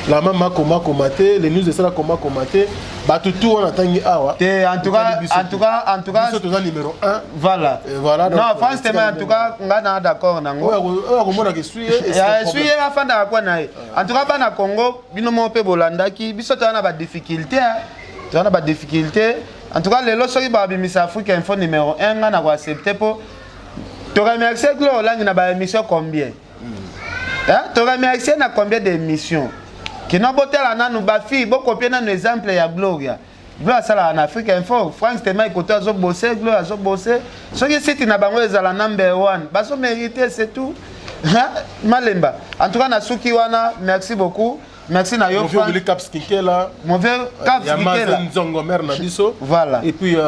la mama koma koma te, les news esala koma koma te, bato tu wana ntangi awa. Te, en tout cas, en tout cas, en tout cas biso toza numéro 1. Voilà. Et voilà, donc, non, France te, en tout cas nga na d'accord nango. Oyo akomonaka esui ye. Esui ye, afandaka kwa na ye. En tout cas bana Congo, bino moko mpe bolandaki biso, toza na badifficulté, toza na badifficulté. En tout cas lelo soki babimisa Afrique Info numéro 1, nga na koaccepte mpo toremercie Glo Olangi na baémission combien. Hein? Toremercie na combien d'émissions kino botala nanu bafille, bokopie nanu exemple ya Gloria. Glo asalaka na Afrique Info, Frank Tema ekoto azobose, Glo azobose. Soki site na bango ezala number one, bazomérite, c'est tout. Hein? Malemba, en tout cas nasuki wana. Merci beaucoup, merci na yo. Mon vieux Frank. Willy Caps Kinkela. Mon vieux Caps Ya Kinkela. Mazen Nzongo mère na biso. Voilà. Et puis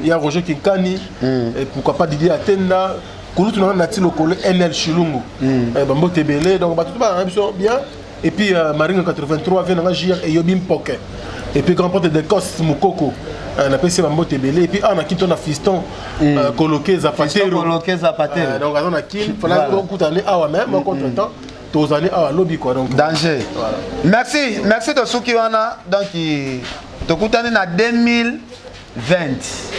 il y a Roger Kinkani et pourquoi pas Didier Atenda. Kulutu na nati lokolo NL Chilungu. Eh, bambote ebele, donc bato to na biso bien. Et puis Maringa 83 vient na JR et Yobi Mpoke. Et puis grand porte de Kos Mukoko. Napesi bambote ebele. Et puis ah na kinto na fiston Koloke Zapatero. Fiston Koloke Zapatero. Donc aza na kin, fala okutane awa même en contre-temps. Tozali awa lobi quoi, donc danger. Voilà. Merci, merci, tosuki wana. Donc tokutani na 2020.